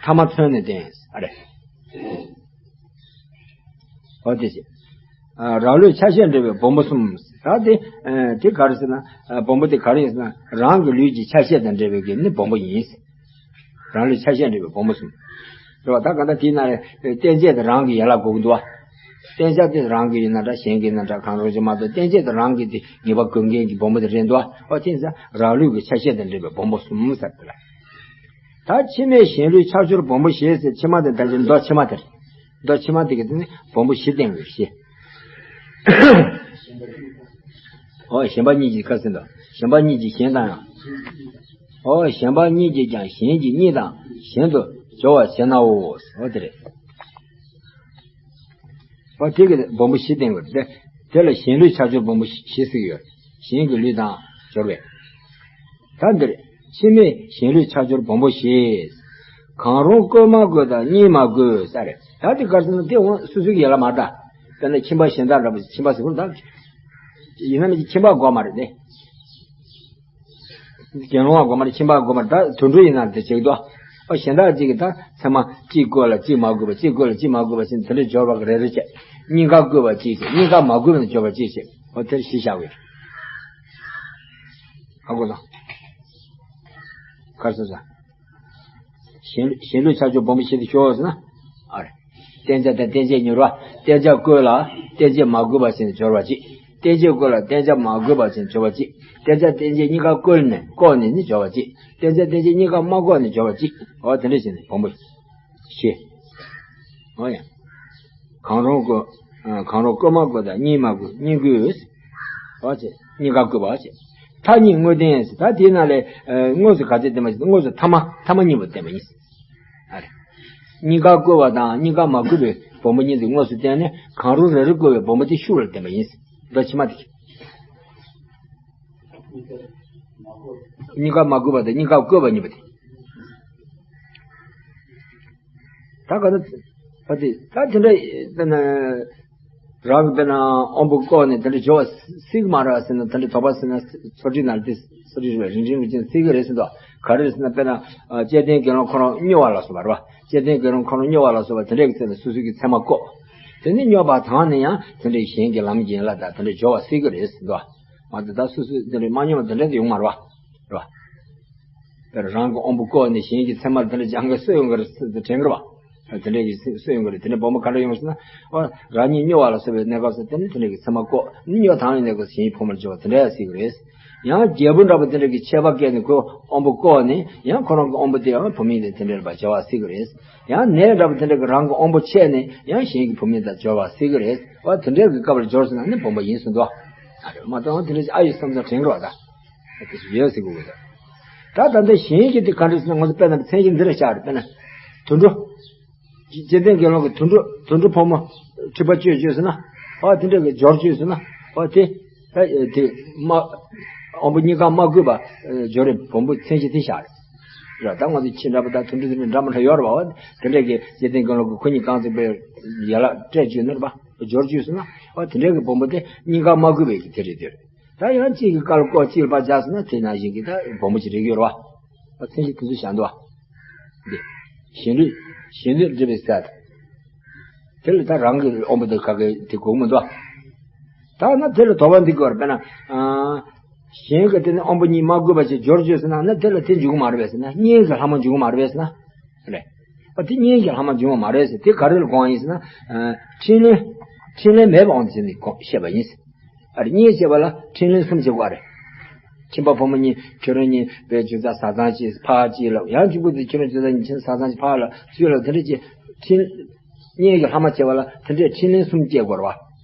ཐ་མ་མཚོན་ནས་བསྟན། ཨ་རེ། ཨོ་དེ་བྱས། ཨ། རང་ལུགས་ཆ་ཤས་འབྲེལ་བའི་སྦོམ་པོ་གསུམ། ད་དེ། ཨ། དེ་ག་རེ་ཟེར་ན། ཨ། སྦོམ་པོ་དེ་ག་རེ་ཡིན་ཟེར་ན་རང་གི་ལུས་ཀྱི་ཆ་ཤས་དང་འབྲེལ་བའི་གི་ནི་སྦོམ་པོ་ཡིན། རང་ལུགས་ཆ་ཤས་འབྲེལ་བའི་སྦོམ་པོ་གསུམ། རེད་བ། ད་ག་ད་དེའི་ནང་ནས་བསྟན་བྱེད་དེ་རང་གི་ཡན་ལག་དགོས་ཀྱི་འདུག་བ། བསྟན་བྱ་དེ་རང་གི་ཡིན་ན་འདྲ་གཞན་གྱི་ཡིན་ན་འདྲ་གང་རུང་ཅིག་མ་གཏོགས་བསྟན་བྱེད་དེ་རང་གི་དེ་ངེས་པ་དགོས་མཁན་གྱི་སྦོམ་པོ་དེ་རེད་འདུག་བ། ཨོ་དེ་ཡིན་ཙང་རང་ལུགས་ཀྱི་ཆ་ཤས་དང་འབྲེལ་བའི་སྦོམ་པོ་གསུམ་ཟེར་དེ་ལ། ད་ཕྱི་མའི་གཞན་ལུས་ཆ་སྦྱོར་སྦོམ་པོ་བཞི་ཟེར་ཕྱི་མ་དེ་ད་ཅི་མདོ་ཕྱི་མ་དེར། མདོ་ཕྱི་མ་དེ་གི་དེ་ནི་སྦོམ་པོ་བཞི་བསྟན་དགོས་ཞེས། ཨོ་ཞན་པ་གཉིས་ཀྱིས་ཁ་ཟིན་ཏོ། ཞན་པ་གཉིས་ཀྱིས་གཞན་དང་ཡང་། ཨོ་ཞན་པ་གཉིས་ཀྱིས་ཀྱང་གཞན་གྱི་གཉིས་དང་གཞན་དུ་སྦྱོར་བར་བྱེད་ནའོ། ཨོ་དེ་རེད། འོ་དེ་གི་སྦོམ་པོ་བཞི་བསྟན་དགོས་རེད་དེ། དེ་ལ་གཞན་ལུས་ཆ་སྦྱོར་སྦོམ་པོ་བཞི་ཟེར་གྱི་ཡོད། གཞན་གྱི་ལུས་དང་སྦྱོར་བས། ད་འདིར་ཕྱི་མའི་གཞན་ལུས་ཆ་སྦྱོར་སྦོམ་པོ་བཞི། གང་རུང་བཀོལ་མ་དགོས་དང་གཉིས་མ་དགོས་ས་རེད། ད་དེ་ག་རེ་ཟེར་ན་དེ་འོང་སོ་སོའི་ཡན་ལག་མ་རེད་ད། དཔེར་ན་ཁྱིམ་པ་གཞན་དག་འདྲ་པོ་ཁྱིམ་པ་ཟེར་དགོས་ད། ཡིན་ན་མིན་ཁྱིམ་པ་དགོས་མ་རེད་དེ། དགེ་སློང་བ་དགོས་མ་རེད། ཁྱིམ་པ་དགོས་མ་རེད། ད་དུད་འགྲོ་ཡིན་ན་དེ་བྱེད་ཀྱི་འདུག་ཨ་གཞན་དག་ཅིག་གིས་ད་ཚད་མ་གཅིག་བཀོལ་ལ་གཅིག་མ་དགོས་པ་གཅིག་བཀོལ་ལ་གཅིག་མ་དགོས་པ་ཞིག་དེ་འདྲའི་སྦྱོར་བ་རེ་རེ་བྱས། གཉིས་ཀ་བཀོལ་བ་གཅིག་བྱས། གཉིས་ཀ་མ་བཀོལ་བ་ནི་སྦྱོར་བ་གཅིག་བྱས། འོ་དེར་བཞི་བཞག་པས། ཧ་གོ་སོང་། ག་རེ་ཟེར་ཟེར། གཞན་གཞན་ལུས་ཆ་སྦྱོར་སྦོམ་པོ་བཞི་དེ་ཤོག་ཟེར་ན། ཨ་རེ། བསྟན་བྱ་དང་བསྟན་བྱེད་གཉིས་རེད་པ། བསྟན་བྱ་བཀོལ་ལ་བསྟན་བྱེད་མ་བཀོལ་བ་བྱས་ནས་སྦྱོར་བ་གཅིག་བསྟན་བྱེད་བཀོལ་ལ་བསྟན་བྱ་མ་བཀོལ་བ་བྱས་ནས་སྦྱོར་བ་གཅིག་བསྟན་བྱ་བསྟན་བྱེད་གཉིས་ཀ་བཀོལ་ནས་བཀོལ་ནས་ནི་སྦྱོར་བ་གཅིག་བསྟན་བྱ་བསྟན་བྱེད་གཉིས་ཀ་མ་བཀོལ་ནས་སྦྱོར་བ་གཅིག་འོ་དེ་འདྲ་བྱས་ནས་སྦོམ་པོ་བཞི། འོ་ཡ། གང་རུང་བཀོལ། ཨ། གང་རུང་བཀོལ་མ་དགོས་དང་གཉིས་མ་དགོས། གཉིས་དགོས། འོ་བྱས། གཉིས་ཀ་དགོས་པ་བྱས། མཐའ་གཉིས་དངོས་བསྟན་ཟེར། ད་དེའི་ནང་ལས། ཨ། དངོས་སུ་ག་ཚད་བསྟན་པ་ཞིག་དངོས་སུ་ཐ་མ་ཐ་མ་གཉིས་པོ་བསྟན་པ་ཡིན། ཨ་རེ། གཉིས་ཀ་བཀོལ་བ་དང་གཉིས་ཀ་མ་བཀོལ་བའི་སྦོམ་པོ་གཉིས་དེ་དངོས་སུ་བསྟན་ནས་གང་རུང་རེ་རེ་བཀོལ་བའི་སྦོམ་པོ་དེ་ཤུགས་ལ་བསྟན་པ་ཡིན། མདོ་ཕྱི་མ་དེ། གཉིས་ཀ་མ་བཀོལ་བ་དང་གཉིས་ཀ་བཀོལ་བ་གཉིས་པོ་དེ། ད་ག་ད། ད་དེ་ད་དེ་འདྲ་དཔེར་ན། རང་གི་དཔེར་ན་དབང་པོ་བཀོག་ནས་དེ་འདྲ་སྦྱོར་བ་སྲིད་ཀྱི་མ་རེད་ཟེར་ན། དེ་འདྲ་དོགས་པ་ཟེར་ན་སོ་ཊི་ནང་དེ་སོ་ཊི་རེད་པས། རིན་ཆེན་རིན་ཆེན་སྲིད་ཀྱི་རེད་ཟེར་འདུག་ག་རེ་རེད་ཟེར་ན་དཔེར་ན། ཨ། བཅས་ལྡན་དགེ་སློང་ཁོ་རང་སྨྱོ་བ་ལ་སོགས་པ་རེད་པ། བཅས་ལྡན་དགེ་སློང་ཁོ་རང་སྨྱོ་བ་ལ་སོགས་པ་དེ་འདྲ་གི་ཚེ་ན་སོ་སོ་གི་ཚད་མ་བཀོག་དེ་ནི་སྨྱོ་བ་དང་ནི་ཡང་དེ་འདྲའི་གཞན་གྱི་ལམ་གྱི་ཡན་ལག་དང་དེ་འདྲའི་སྦྱོར་བ་སྲིད་ཀྱི་རེད་ཟེར་འདུག་མ་གཏོགས་ད་སོ་སོས་དེ་འདྲའི་མ་སྨྱོ་བ་དེ་འདྲ་དེ་ཡོང་མ་རེད་པ། རེད་པ། དཔེར་རང་གི་དབང་པོ་བཀོག་ནས་གཞན་གྱི་ཚད་མར་དེ་འདྲ་སྦྱང་མཁན་སུ་ཡོང་གི་རེད་ཟེར་དེ་དྲན་གི་རེད་པ། དེ་འདྲ་གི་སུ་ཡོང་གི་རེད། དེ་འདྲ་སྦོམ་པོ་ག་འདྲ་ཡོང་ཟེར་ན། ཨོ། རང་ཉིད་སྨྱོ་བ་ལ་སོགས་པའི་གནས་སྐབས་སུ་དེ་ནི་དེ་འདྲ་གི་ཚད་མ་བཀོག་ནི་སྨྱོ་དང་ཡིན་ནས་གོ་གཞན་གྱི་ཕོ་མོར་སྦྱོར་བ་དེ་འདྲ་ཡང་སྲིད་ཀྱི་རེད། ཡང་རྒྱལ་པོ་འདྲ་པོ་དེ་འདྲ་གི་ཆད་པ་བཀལ་ནས་ཁོའི་དབང་པོ་བཀོག་ནས་ཡང་ཁོ་རང་གི་དབང་པོ་དེ་ཡང་བུད་མེད་དེ་དེ་འདྲ་ལ་སྦྱོར་བ་སྲིད་ཀྱི་རེད། ཡང་ནད་འདྲ་པོ་དེ་འདྲ་གི་རང་གི་དབང་པོ་ཆད་ནས་ཡང་གཞན་གྱི་བུད་མེད་དང་སྦྱོར་བ་སྲིད་ཀྱི་རེད། ཨོ། དེ་འདྲ་གི་སྐབས་ལ་སྦྱོར་ཟེར་ན་ནི་སྦོམ་པོ་ཡིན་ཟེར་འདུག་ཨ་རེད་མ་གཏོགས་དེ་འདྲ་ཨ་ཡི་བསམ་ཚུལ་དྲན་དགོས་པ་ད། དེ་ཡོད་ཟེར་དགོས་ཀྱི་རེད། ད་ད་ལྟ་གཞན་གྱི་དེ་ག་འདྲ་ཟེར་ན་ང་ཚོ་དཔེར་ན་མཚན་གཞི་འདི་ལ་བཞག་རེད། དཔེར་ན། དུད་འགྲོ། བཅས་ལྡན་དགེ་སློང་གི་དུད་འགྲོ་དུད་འགྲོ་ཕོ་མོ། འཁྲིག་པ་སྤྱོད་སྤྱོད་ཟེར་ན། ཨ་དེ་འདྲ་གི་སྦྱོར་སྤྱོད་ཟེར་ན། ཨ་དེ། ད་དེ་མ། དབང་པོ་གཉིས་ཀ་མ་གུས་པ། སྦྱོར་བའི་སྦོམ་པོ་མཚན་གཞི་དེ་བཞག་རེད། ར་ད་ང་ཚོ་ཁྱི་འདྲ་པོ་དང་དུད་འགྲོ་དེ་འདྲ་འདྲ་མི་འདྲ་ཡོད་རེད་པ། དེ་འདྲ་གི་བཅས་ལྡན་དགེ་སློང་གི་ཁོ་གཉིས་གང་ཚེ་པའི་ཡན་ལག་སྤྲད་སྤྱོད་ནི་རེད་པ། སྦྱོར་སྤྱོད་ཟེར་ན། ཨ་དེ་འདྲ་གི་སྦོམ་པོ་དེ་གཉིས་ཀ་མ་གུས་པའི་གི་དེ་རེད་དེ་རེད། ད་ཡང་གཅིག་གི་བཀའ་ལ་བཀོག་གཅིག་ལ་ཕར་བཞག་ཟེར་ན་དེ་ནང་བཞིན་གྱི་ད་སྦོམ་པོ་ཅིག་རེག་ཡོད་རེད་པ། མཚན་གཞི་དེ་ཚོ་བཞག་འདུག་པ། འདི། གཞན་ལུས། གཞན་ལུས་སྒྲིབ་པའི་ས་དང་། དེ་ལ་ད་རང་གི་དབང་པོ་དེ་ག་གེ་དེ་གོ་གི་མི་འདུག་པ། ད་ན་དེ་ལ་དོགས་པ་འདི་དགོས་རེད། དཔེར་ན། ཨ། གཞན་གྱི་དེ་ནི་དབང་པོ་གཉིས་མ་གུས་པ་ཞིག་སྦྱོར་སྤྱོད་ཟེར་ན་ན་དེ་ལ་དེ་འཇུག་གི་མ་རེད་པས་ཟེར་ན། གཉེན་གྱི་ལྷག་མ་འཇུག་གི་མ་རེད་པས་ཟེར་ན། རེད། ཨ་དེ་གཉེན་གྱི་ལྷག་མ་འཇུག་གི་མ་རེད་ཟེར། དེ་ག་རེ་ལ་དགོངས་པ་ཡིན་ཟེར་ན། ཨ། འཕྲིན་ལས། འཕྲིན་ལས་མེད་པའི་དབང་དུ་བྱས་ནས་དགོངས་བཤད་པ་ཡིན་ཟེར། ཨ་རེ། གཉེན་བྱེད་པ་ལ་འཕྲིན་ལས་གསུམ་བྱེད་དགོས་རེད། ཁྱིམ་པ་ཕོ་མོ་གཉིས་ཁྱོད་རང་གཉིས་པའི་རྒྱུ་རྩ་བཟའ་ཚང་གཅིག་ཕར་གཅིག་ལ། ཡང་གཅིག་པུ་དེ་ཁྱོད་རང་རྒྱུ་རྩ་གཉིས་ཁྱིམ་བཟའ་ཚང་གཅིག་ཕར་ལ་ཚུར་ལ་དེ་འདྲ་ཅིག་འཕྲིན། གཉེན་གྱི་ལྷག་མ་བྱེད་པ་ལ་དེ་འདྲའི་འཕྲིན་ལས་གསུམ་སྐྱེ་དགོས་རེད་པ།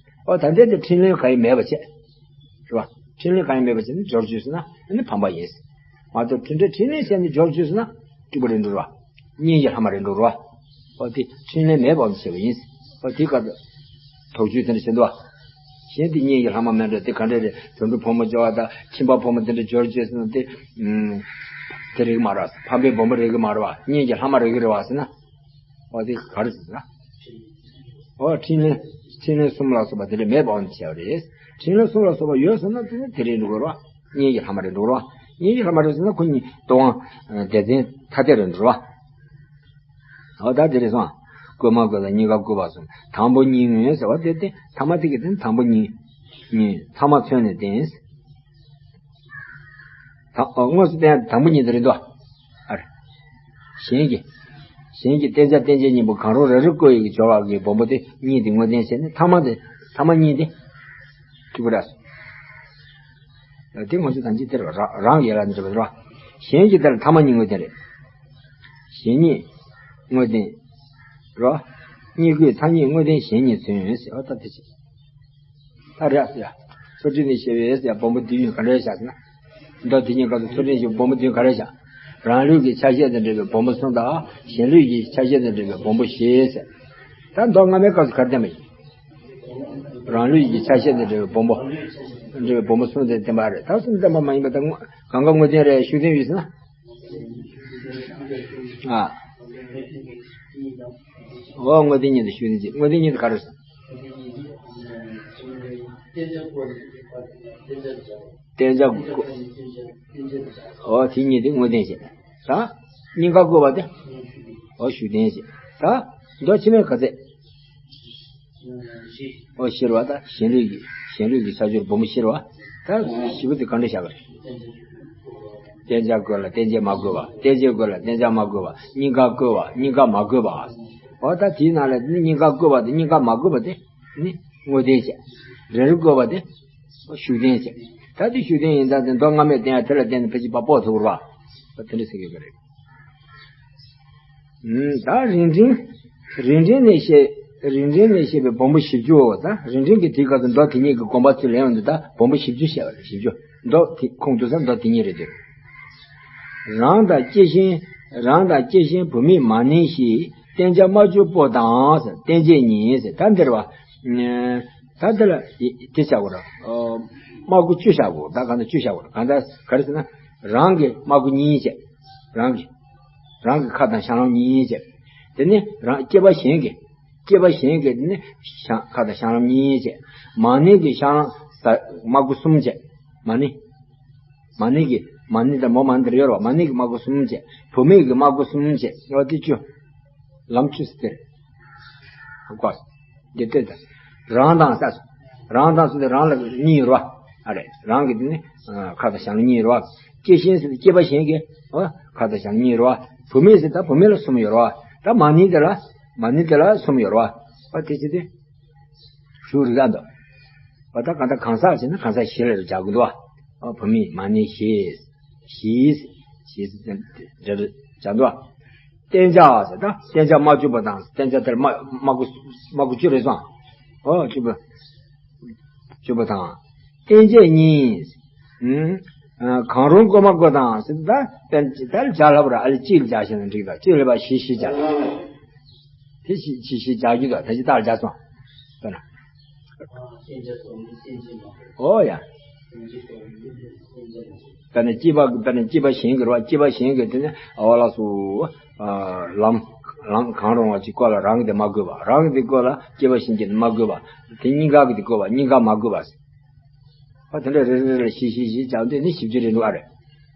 ཨོ་ད་འདྲ་དེ་འཕྲིན་ལས་གང་ཡང་མེད་པ་བྱས། རེད་པ། འཕྲིན་ལས་གང་ཡང་མེད་པ་བྱས་ནས་སྦྱོར་སྤྱོད་ཟེར་ན་ཨ་ནི་ཕམ་པ་ཡིན། མ་གཏོགས་དེ་འདྲའི་འཕྲིན་ལས་བྱས་ནས་སྦྱོར་སྤྱོད་ཟེར་ན་འགྲིག་པ་རེད་འགྲོ་རེད་པ། གཉེན་གྱི་ལྷག་མ་རེད་འགྲོ་རེད་པ། ཨོ་དེ་འཕྲིན་ལས་མེད་པ་བྱས་པ་ཡིན། ཨོ་དེ་ག་དོགས་གཅོད་དེ་འདྲ་བྱེད་འདུག་པ། གཞན་དེ་གཉེན་གྱི་ལྷག་མ་མེད་འགྲོ། དེ་ག་འདྲ་རེད། དུད་འགྲོ་ཕོ་མོ་སྦྱོར་བ་དང་ཁྱིམ་པ་ཕོ་མོ་དེ་འདྲ་སྦྱོར་སྤྱོད་ཟེར་ན་དེ། ཨུམ། དེ་རེག་གི་མ་རེད། ཕམ་པའི་སྦོམ་པོ་རེག་གི་མ་རེད་པ། གཉེན་གྱི་ལྷག་མ་རེག་གི་རེད་པ་ཟེར་ན། ཨོ་དེ་ག་རེ་ཟེར་ན། ཨོ་འཕྲིན་ལས། འཕྲིན་ལས་གསུམ་ལ་སོགས་པ་དེ་འདྲ་མེད་པ་བྱས་པ་རེད། འཕྲིན་ལས་གསུམ་ལ་སོགས་པ་ཡོད་ཟེར་ན་དེ་ནི་དེ་རེད་འགྲོ་གི་རེད་པ། གཉེན་གྱི་ལྷག་མ་རེད་འགྲོ་གི་རེད་པ། གཉེན་གྱི་ལྷག་མ་རེད་ཟེར་ན་ཁོ་གཉིས་དོན་དབང་སྡེ་ཚན་ཐ་དད་རེད་འགྲོ་གི་རེད་པ། ཨོ་ད་དེ་རེད་སོང་། བཀོལ་མ་བཀོལ་དང་གཉིས་ཀ་བཀོལ་བ་གསུམ། དང་པོ་གཉིས་དངོས་ཟེར་བ་དེ་སྟེ་ཐ་མ་དེ་གི་སྟེང་དང་པོ་གཉིས། གཉིས་ཐ་མ་མཚོན་ནས་བསྟན། ད་ཨོ་དངོས་སུ་བསྟན་དང་པོ་གཉིས་དེ་རེད་འདུག་ཨ་རེ། གཞན་གྱི། གཞན་གྱི་བསྟན་བྱ་བསྟན་བྱེད་གཉིས་པོ་གང་རུང་རེ་རེ་བཀོལ་ཡས་ཀྱི་སྦྱོར་བ་གི་སྦོམ་པོ་དེ་གཉིས་དེ་དངོས་བསྟན་བྱས་ནས་ཐ་མ་དེ་ཐ་མ་གཉིས་དེ། གཅིག་པུ་རེད། དེ་ང་ཚོ་ད་ཅི་དེར་རང་རང་ཡན་ལག་འདི་རེད་པ། གཞན་གྱི་དེར་ཐ་མ་གཉིས་དངོས་བསྟན་རེད། གཞན་གཉིས་དངོས་བསྟན་རོ། གཉིས་བཀོལ་ཐ་སྙད་དངོས་བསྟན་གཞན་གཉིས་མཚོན་ཟེར་བ་ད་དེ་ཅི། ད་རེད་ཟེར་ཡ། སོ་ཊི་ནས་བཤད་པའི་ཟེར་ཡ་སྦོམ་པོ་བསྡུས་ནས་ག་འདྲ་བཞག་ཟེར་ན། མདོ་དེ་གཉིས་སྐབས་སུ་སོ་ཊི་ནས་བཤད་སྦོམ་པོ་བསྡུས་ནས་ག་འདྲ་བཞག་རང་ལུགས་ཀྱི་ཆ་ཤས་དང་འབྲེལ་བའི་སྦོམ་པོ་གསུམ་དང་གཞན་ལུགས་ཀྱི་ཆ་ཤས་དང་འབྲེལ་བའི་སྦོམ་པོ་བཞི་ཟེར། ད་མདོ་སྔ་མའི་སྐབས་སུ་ག་རེ་བསྟན་པ་ཡིན། རང་ལུགས་ཀྱི་ཆ་ཤས་དང་འབྲེལ་བའི་སྦོམ་པོ། འབྲེལ་བའི་སྦོམ་པོ་གསུམ་དེ་བསྟན་པ་རེད། ད་གསུམ་བསྟན་པ་མ་ཡིན་པ་ད་གང་ག་དངོས་བསྟན་རེད། ཤུགས་བསྟན་ཡོད་ཟེར་ན། ཨ། འོ་དངོས་བསྟན་གཉིས་དང་ཤུགས་བསྟན་གཅིག་དངོས་བསྟན་གཉིས་དེ་ག་རེ་ཟེར། བསྟན་བྱ་བཀོད། འོ་དེ་གཉིས་དེ་དངོས་བསྟན་བྱས། ད་སྙིང་ག་བཀོད་པ་དེ། འོ་ཤུགས་བསྟན་བྱས། ད་མདོ་ཕྱི་མའི་ག་ཚད། འོ་ཤེར་བ་ད་གཞན་ལུགས་ཀྱི་གཞན་ལུགས་ཀྱི་ས་སྦྱོར་སྦོམ་པོ་ཤེར་བ། ད་བཞི་པོ་དེ་ག་འདྲ་བཞག་གི་རེད། བསྟན་བྱ་བཀོད་ལ་བསྟན་བྱ་མ་བཀོད་པ། བསྟན་བྱ་བཀོད་ལ་བསྟན་བྱ་མ་བཀོད་པ། སྙིང་ག་བཀོད་པ། སྙིང་ག་མ་བཀོད་པ། འོ་ད་དེའི་ནང་ལ་ནི་སྙིང་ག་བཀོད་པ་དང་སྙིང་ག་མ་བཀོད་པ་དེ་ནི་དངོས་བསྟན་བྱས། རེ་རེ་བཀོད་པ་དེ་ཤུགས་བསྟན་བྱས། ད་དེ་ཤུགས་བསྟན་ཡིན་ད་དེ་མདོ་སྔ་མས་བསྟན་ཡ་དེ་ལ་བརྟེན་ནས་ཕལ་ཆེར་ཕར་དཔོག་ཐུབ་རོགས། འོ་དེ་འདྲ་ཟེར་གྱི་ཡོད་པ་རེད། ད་རིང་འབྲིང་། རིང་འབྲིང་ནས་བཤད། རིང་འབྲིང་ནས་བཤད་པའི་སྦོམ་པོ་བཞི་བཅུ། ད་རིང་འབྲིང་གི་དེའི་སྐབས་སུ་མདོ་དེ་ཉིད་ཀྱི་དགོངས་པ་ཚུར་ལེན་ཡོང་དུས་ད་སྦོམ་པོ་བཞི་བཅུ་བཤད་པ་རེད། བཞི་བཅུ། མདོ་དེ་ཁུངས་གཏུགས་ས་མདོ་དེ་ཉིད་རེད་དེ། རང་དང་སྐྱེས་གཞན། རང་དང་སྐྱེས་གཞན་བུད་མེད་མ་ནིང་ཞེས། བསྟན་བྱ་སྨྲ་བརྗོད་པོ་དང་ཟེར། བསྟན་བྱེད་ཉིད་ཟེར། ད་འདིར་བ། ད་འདི་ལ་དེ་བྱ་དགོས་ར། སྨྲ་སྒོ་བཅུ་བཞག་དགོས། ད་གང་ལྟར་བཅུ་བཞག་དགོས་ར། གང་ལྟར་ག་རེ་ཟེར་ན། རང་གི་སྨྲ་སྒོ་གཉིས་བྱས། རང་གི་རང་གི་ཁ་དང་བྱང་ལམ་གཉིས་བྱས། དེ་ནི་རང་སྐྱེས་པ་གཞན་གྱི། སྐྱེས་པ་གཞན་གྱི་དེ་ནི་བྱང་ཁ་དང་བྱང་ལམ་གཉིས་བྱས། མ་ནིང་གི་བྱང་ལམ་ས་སྨྲ་སྒོ་གསུམ་བྱས། མ་ནིང་། མ་ནིང་གི་མ་ནིང་དང་མོ་མ་ནིང་དེར་ཡོད་རེད་བ། མ་ནིང་གི་སྨྲ་སྒོ་གསུམ་བྱས། བུད་མེད་ཀྱི་སྨྲ་སྒོ་གསུམ་བྱས། འོ་དེ་བཅུ། ལམ་བཅུ་ཟེར་དེ་རེད། ཧ་གོ། འདི་ལྟོས་དང་། རང་དང་ས། རང་དང་ས་དེ་རང་ལ་གཉིས་ཡོད་རེད་བ། ཨ་རེད། རང་གི་དེ་ནི་ཁ་དང་བྱང་ལ་གཉིས་ཡོད་རེད་བ། སྐྱེས་གཞན་ཟེར་དེ་སྐྱེས་པ་གཞན་གྱི་ཁ་དང་བྱང་ལ་གཉིས་ཡོད་རེད་བ། བུད་མེད་ཟེར་ད་བུད་མེད་ལ་གསུམ་ཡོད་རེད་བ། ད་མ་ནིང་དེ་ལ་མ་ནིང་དེ་ལ་གསུམ་ཡོད་རེད་བ། ཨ་དེ་ཅི་སྟེ། ཞུ་རིག་ཨ་འདུག། བ་ད་གང་ལྟར་གང་ཟག་བྱས་ན་གང་ཟག་བཞི་ལ་རེ་བྱ་དགོས་འདུག་བ། བུད་མེད་མ་ནིང་ཞེས། ཞེས། ཞེས་རེ་བྱ་འདུག་བ། བསྟན་བྱ་ཟེར་ད་བསྟན་བྱ་སྨྲ་བརྗོད་པོ་དང་བསྟན་བྱ་དེར་སྨྲ་སྨྲ་སྒོ་སྨྲ་སྒོ་བཅུ་རེད་སོང་། ཨོ་བཅུ་པོ། བཅུ་པོ་དང་། བསྟན་བྱེད་ཉིད། གང་རུང་བཀོད་མ་བཀོད་དང་ཟེར་ད་བསྟན་ད་ལ་བྱ་ལྷག་པར་ཨ་ལས་གཅིག་ལ་བྱ་ཞེ་ན་འགྲིག་ད་གཅིག་ལ་བ་ཞེས་ཞེས་བྱ། དེ་ཞེས་ཞེས་ཞེས་བྱ་རྒྱུ་དང་ད་ཅི་ལྟར་བྱ་སོང་། དཔེར་ན། ཨོ་ཡ། དཔེར་ན་སྐྱེས་པ་དཔེར་ན་སྐྱེས་པ་གཞན་གྱི་རོ་སྐྱེས་པ་གཞན་གྱི་དེ་ནི་ཨ་བ་ལགས་སུ། ལམ་ལམ་གང་རུང་བ་ཅིག་བཀོད་ལ་རང་གི་དེ་མ་བཀོད་པ། རང་གི་དེ་བཀོད་ལ་སྐྱེས་པ་གཞན་གྱི་དེ་མ་བཀོད་པ། དེ་གཉིས་ཀ་གི་དེ་བཀོད་པ། གཉིས་ཀ་མ་བཀོད་པ། ཨ་དེ་འདྲ་རེ་རེ་རེ་ཞིག་ཞིག་ཞིག་བྱ་འདོད་ནི་བཞི་བཅུ་རེ་འདུག་ཨ་རེ།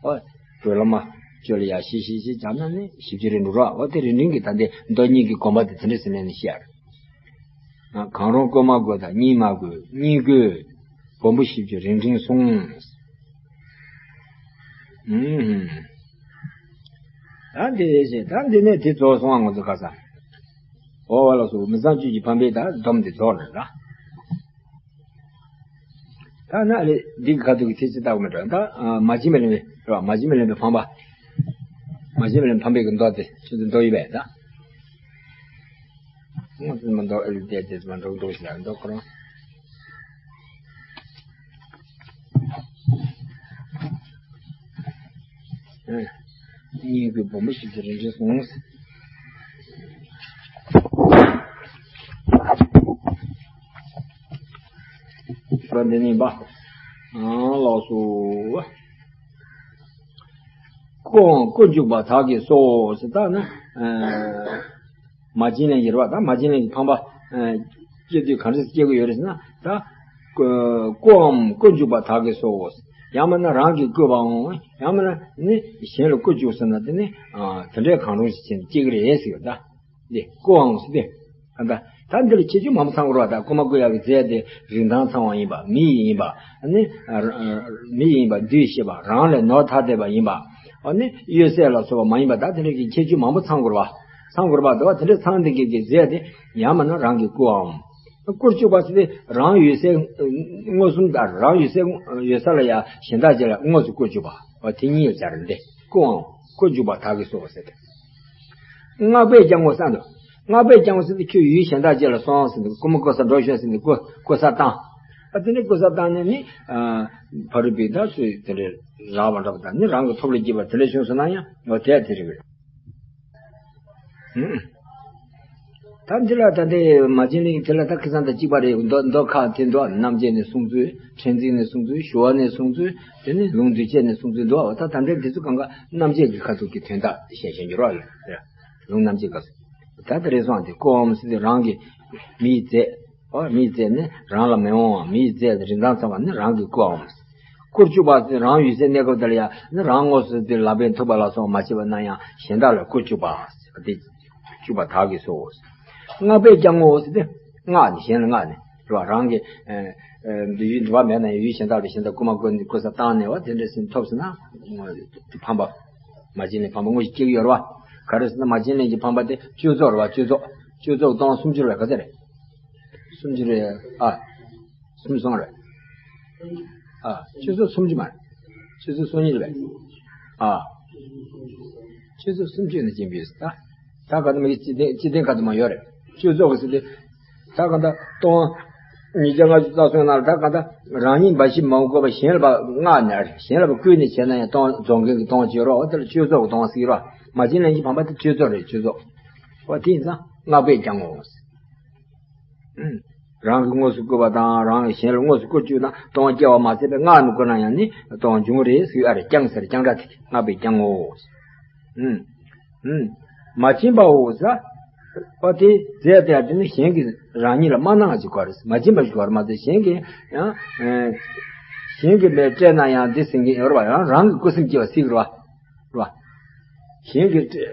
ཨོ། བོད་ལ་མ་བཅོས་ལ་ཡ་ཞིག་ཞིག་ཞིག་བྱ་ན་ནི་བཞི་བཅུ་རེ་འདུག་རོ། ཨོ་དེ་རེ་རིང་གི་ད་འདི་མདོ་གཉིས་ཀྱི་དགོངས་པ་དེ་དེ་འདྲ་ཟེར་ནས་ནི་བཤད་ཨ་རེ། གང་རུང་བཀོད་མ་བཀོད་དང་གཉིས་མ་བཀོད་གཉིས་བཀོད། སྦོམ་པོ་བཞི་བཅུ་རེ་རིང་གསུངས། ཨུམ། ད་འདི་ཞེས་ད་འདི་ནས་དེ་རྫོགས་སོང་ང་ཚོ་ཁ་ས། ཨོ་བ་ལ་སོ་མི་ཚངས་སྤྱོད་ཀྱི་ཕམ་པའི་ད་སྡོམ་འདི་རྫོགས་རེད་ལ། ད་ན་ལེ་འདི་གི་ཁ་ཐུག་གི་ཐེ་ཚེ་ལྟ་བུ་མི་འགྲོ་ད། མ་བྱིན་པས་ལེན་པའི་རེད་བ། མ་བྱིན་པས་ལེན་པའི་ཕམ་པ། མ་བྱིན་པས་ལེན་ཕམ་པའི་གི་མདོ་དེ་ཆུ་ཚོད་མདོ་ཡིན་པས་ད། ང་ཚོ་མ་མདོ་ཨེ་ལི་ཏེ་དེ་ཚོ་མ་འགྲོ་འགྲོ་ཞིག་ལ་མདོ་ཁོ་རང་། གཉིས་ཀྱི་སྦོམ་པོ་ཞིག་གི་རིན་ཆེན་གསུངས། འདི་ནི་པ། ལགས་སོ། ཀོའང་ཀུན་འཇུག་པ་དག་གིས་སོ་ཟེར་ད་ན། མ་བྱིན་ལེན་གྱི་རེད་བ། ད་མ་བྱིན་ལེན་གྱི་ཕམ་པ། སྐྱེ་དུས་གང་འདྲ་སྐྱེ་གི་ཡོད་རེད་ཟེར་ན་ད། ཀོའམ་ཀུན་འཇུག་པ་དག་གིས་སོ། ཡང་མིན་ན་རང་གིས་བཀོད་པའམ། ཡང་མིན་ན་ནི་གཞན་ལ་བཀོད་བཅུག་ཟེར་ན་དེ་ནི། དེ་འདྲའི་གང་རུང་ཞིག་བྱས་ནས་སྐྱེ་གི་རེད་ཟེར་གི་ད། འདི་ཀོའམ་ཟེར་ཏེ། ད་ད་འདི་ལ་ཁྱད་ཆོས་མང་པོ་ཚང་དགོས་རེད་བ། ད་ཀོ་མ་ཀོ་ཡ་གི་རྫས་དེ་རིན་ཐང་ཚང་བ་ཡིན་པ། མི་ཡི་ཡིན་པ། ནི་མི་ཡི་ཡིན་པ་འདུས་ཤེས་པ། རང་ལས་ནོར་ཐ་དད་པ་ཡིན་པ། ཨ་ནི་གཡོ་ཟད་ལ་སོགས་པ་མ་ཡིན་པ། ད་དེ་འདྲ་གི་ཁྱད་ཆོས་མང་པོ་ཚང་དགོས་རེད་བ། ཚང་དགོས་རེད་བ། དེ་བ་དེ་འདྲ་ཚང་དེ་གི་གི་རྫས་དེ་ཡང་མིན་ན་རང་གིས་བཀོད་པའམ། བཀོད་བཅུག་པ་ཟེར་ཏེ་རང་ཡོད་སའི་མངོན་སུམ་དང་རང་ཡོད་སའི་ཡོད་ས་ལ་ཡང་གཞན་དག་ཅིག་ལ་དངོས་སུ་བཀོད་བཅུག་པ། འོ་དེ་གཉིས་ལ་སྦྱར་འདི་ཀོའམ་ཀུན་འཇུག་པ་དག་གིས་སོ་ཟེར་ཏེ། སྔགས་པས་ཀྱང་ངོ་ས་འདུག། སྔགས་པས་ཀྱང་ཟེར་ཏེ་ཁྱོད་ཡུལ་གཞན་དག་ཅིག་ལ་སོང་ཟེར་ཏེ་ཀོ་མ་ཀོ་ས་འགྲོ་ཤོག་ཟེར་ཏེ་ཀོ་ཀོ་ས་བཏང་། ཨ་དེ་ནས་ཀོ་ས་བཏང་ནས་ནི་ཕ་རུ་པའི་ད་ཚོས་དེ་འདྲའི་རག་པ་འདྲ་པོ་དང་ནི་རང་གི་ཐོབ་ལ་སྐྱེས་པ་དེ་འདྲ་བྱུང་སོང་ན་ཡང་འོ་དེ་དེ་རེད། ད་འདི་ལ་ད་ལྟའི་མ་བྱིན་ལེན་གྱི་དེ་ལ་ད་ཁ་སང་དང་གཅིག་པ་རེད། མདོ་མདོ་ཁག་དེ་འདུག་རྣམ་འབྱེད་ནས་གསུངས་ཚུལ། ཕྲན་ཚེགས་ནས་གསུངས་ཚུལ། ཞུ་བ་ནས་གསུངས་ཚུལ། དེ་ནས་ལུང་འདུས་བྱས་ནས་གསུངས་ཚུལ་འདུག་ད་ད་ལྟའི་དེ་ཚོ་གང་ག་རྣམ་འབྱེད་ཀྱི་ཁ་ཐུག་གི་དོན་དག་བཤད་བཞིན་འགྱུར་བ་ལ། ལུང་རྣམ་འབྱེད་སྐབས་སུ། ད་ད་རེས་སོང་དེ་ཀོའམ་ཟེར་དུས་རང་གི་མིའི་རྫས། ཨོ་མིའི་རྫས་ནི་རང་ལ་མི་འོང་བ། མིའི་རྫས་དེ་རིན་ཐང་ཚང་བ་ནི་རང་གི་སྐུའམ། སྐུར་བཅུག་པ་ཟེར་རང་ཡོད་སའི་གནས་སྐབས་དེ་ལ་ཡང་ནི་རང་དངོས་སུ་དེ་ལག་པས་འཐུ་བ་ལ་སོགས་མ་བྱས་པ་ན་ཡང་གཞན་དག་ལ་སྐུར་བཅུག་པ་ཟེར་བ་དེ། བཅུག་པ་དག་གིས་སོ། བསྔགས་པས་ཀྱང་ངོ་ཟེར་ཏེ། བསྔགས་ནས་གཞན་ལ་བསྔགས་ནས་རེད་བ། རང་གི་ཨ་ཨ་འདོད་ཡུལ་འདོད་པ་མེད་ན་ཡང་ཡུལ་གཞན་དག་ལ་གཞན་དག་རྐུ་མ་རྐུ་ནས་རྐུ་ས་བཏང་ནས་བ་དེ་འདྲ་ཟིན་ཐོབ་ཟིན་ན་དེ་ཕམ་པ། མ་བྱིན་ལེན་ཕམ་པ་དངོས་གཞི་སྐྱེ་གི་ཡོད་རེད་བ། ག་རེ་ཟེར་ན་མ་བྱིན་ལེན་གྱི་ཕམ་པ་དེ་སྤྱོད་ཚོགས་རེད་བ། སྤྱོད་ཚོགས། སྤྱོད་ཚོགས་སྟོང་སུམ་ཅུ་རེད་བ། ག་ཚོད་རེད། སུམ་ཅུ་རེད་ཨ། སུམ་ཅུ་སོང་རེད། ཨ། སྤྱོད་ཚོགས་སུམ་ཅུ་མ་རེད། སྤྱོད་ཚོགས་སོ་གཉིས་རེད་པས། ཨ། སྤྱོད་ཚོགས་སུམ་ཅུ་ནས་སྦྱིན་པའི་ད། ད་ག་དུ་མ་གི་སྤྱི་དོན་སྤྱི་དོན་ག་དུ་མ་ཡོད་རེད། སྤྱོད་ཚོགས་ཀྱི་ཟེར་དུས། ད་ག་ད་སྟོང་། ཉིས་བརྒྱ་ལྔ་བཅུ་རྩ་གསུམ་ནང་ལ་ད་ག་ད་རང་ཉིད་འབའ་ཞིག་མ་དགོས་པར་གཞན་ལ་བསྔགས་ནས་གཞན་ལ་བསྐུལ་ནས་བྱས་ན་ཡང་སྟོང་རྫོགས་མཁན་གྱི་སྟོང་བྱེད་རོགས། འོ་དེ་ལ་སྤྱོད་ཚོགས་ཀྱི་སྟོང་ཟེར་རོགས། མ་བྱིན་ལེན་གྱི་ཕམ་པ་དེ་སྤྱོད་ཚོགས་རེད། སྤྱོད་ཚོགས། འོ་དེ་ཡིན་ཙང་བསྔགས་པས་ཀྱང་ངོ་། རང་གིས་དངོས་སུ་བསྐུར་བ་དང་རང་གིས་གཞན་ལ་དངོས་སུ་བསྐུར་བཅུག་ན་སྟོང་སྐྱེ་བ་མ་ཟད་པའི་བསྔགས་ནས་བསྐུར་ན་ཡང་ནི་སྟོང་འབྱུང་གི་རེད་ཟེར་གྱི་ཡོད་རེད། ཀྱང་ཟེར་ཀྱང་སྒྲ་དེ་བསྔགས་པས་ཀྱང་ངོ་། ཨུམ། ཨུམ། མ་བྱིན་པའོ་ཟེར། ཨོ་དེ་རྫས་དེ་ཡང་དེ་ནི་གཞན་གྱིས་རང་ཉིད་ལ་མ་གནང་ཅིག་དགོས་རེད། མ་བྱིན་པ་ཞིག་དགོས་རེད། མ་ཚད་གཞན་གྱིས་ཡང་། གཞན་གྱིས་མེ་སྤྲད་ན་ཡང་འདི་ཟིན་གྱི་ཡོད་རེད་བ། ཡང་རང་གི་སྐུ་སེམས་སྐྱེ་བ་སྲིད་ཀྱི་རེད་བ། རེད་བ། གཞན་གྱིས་སྤྲད་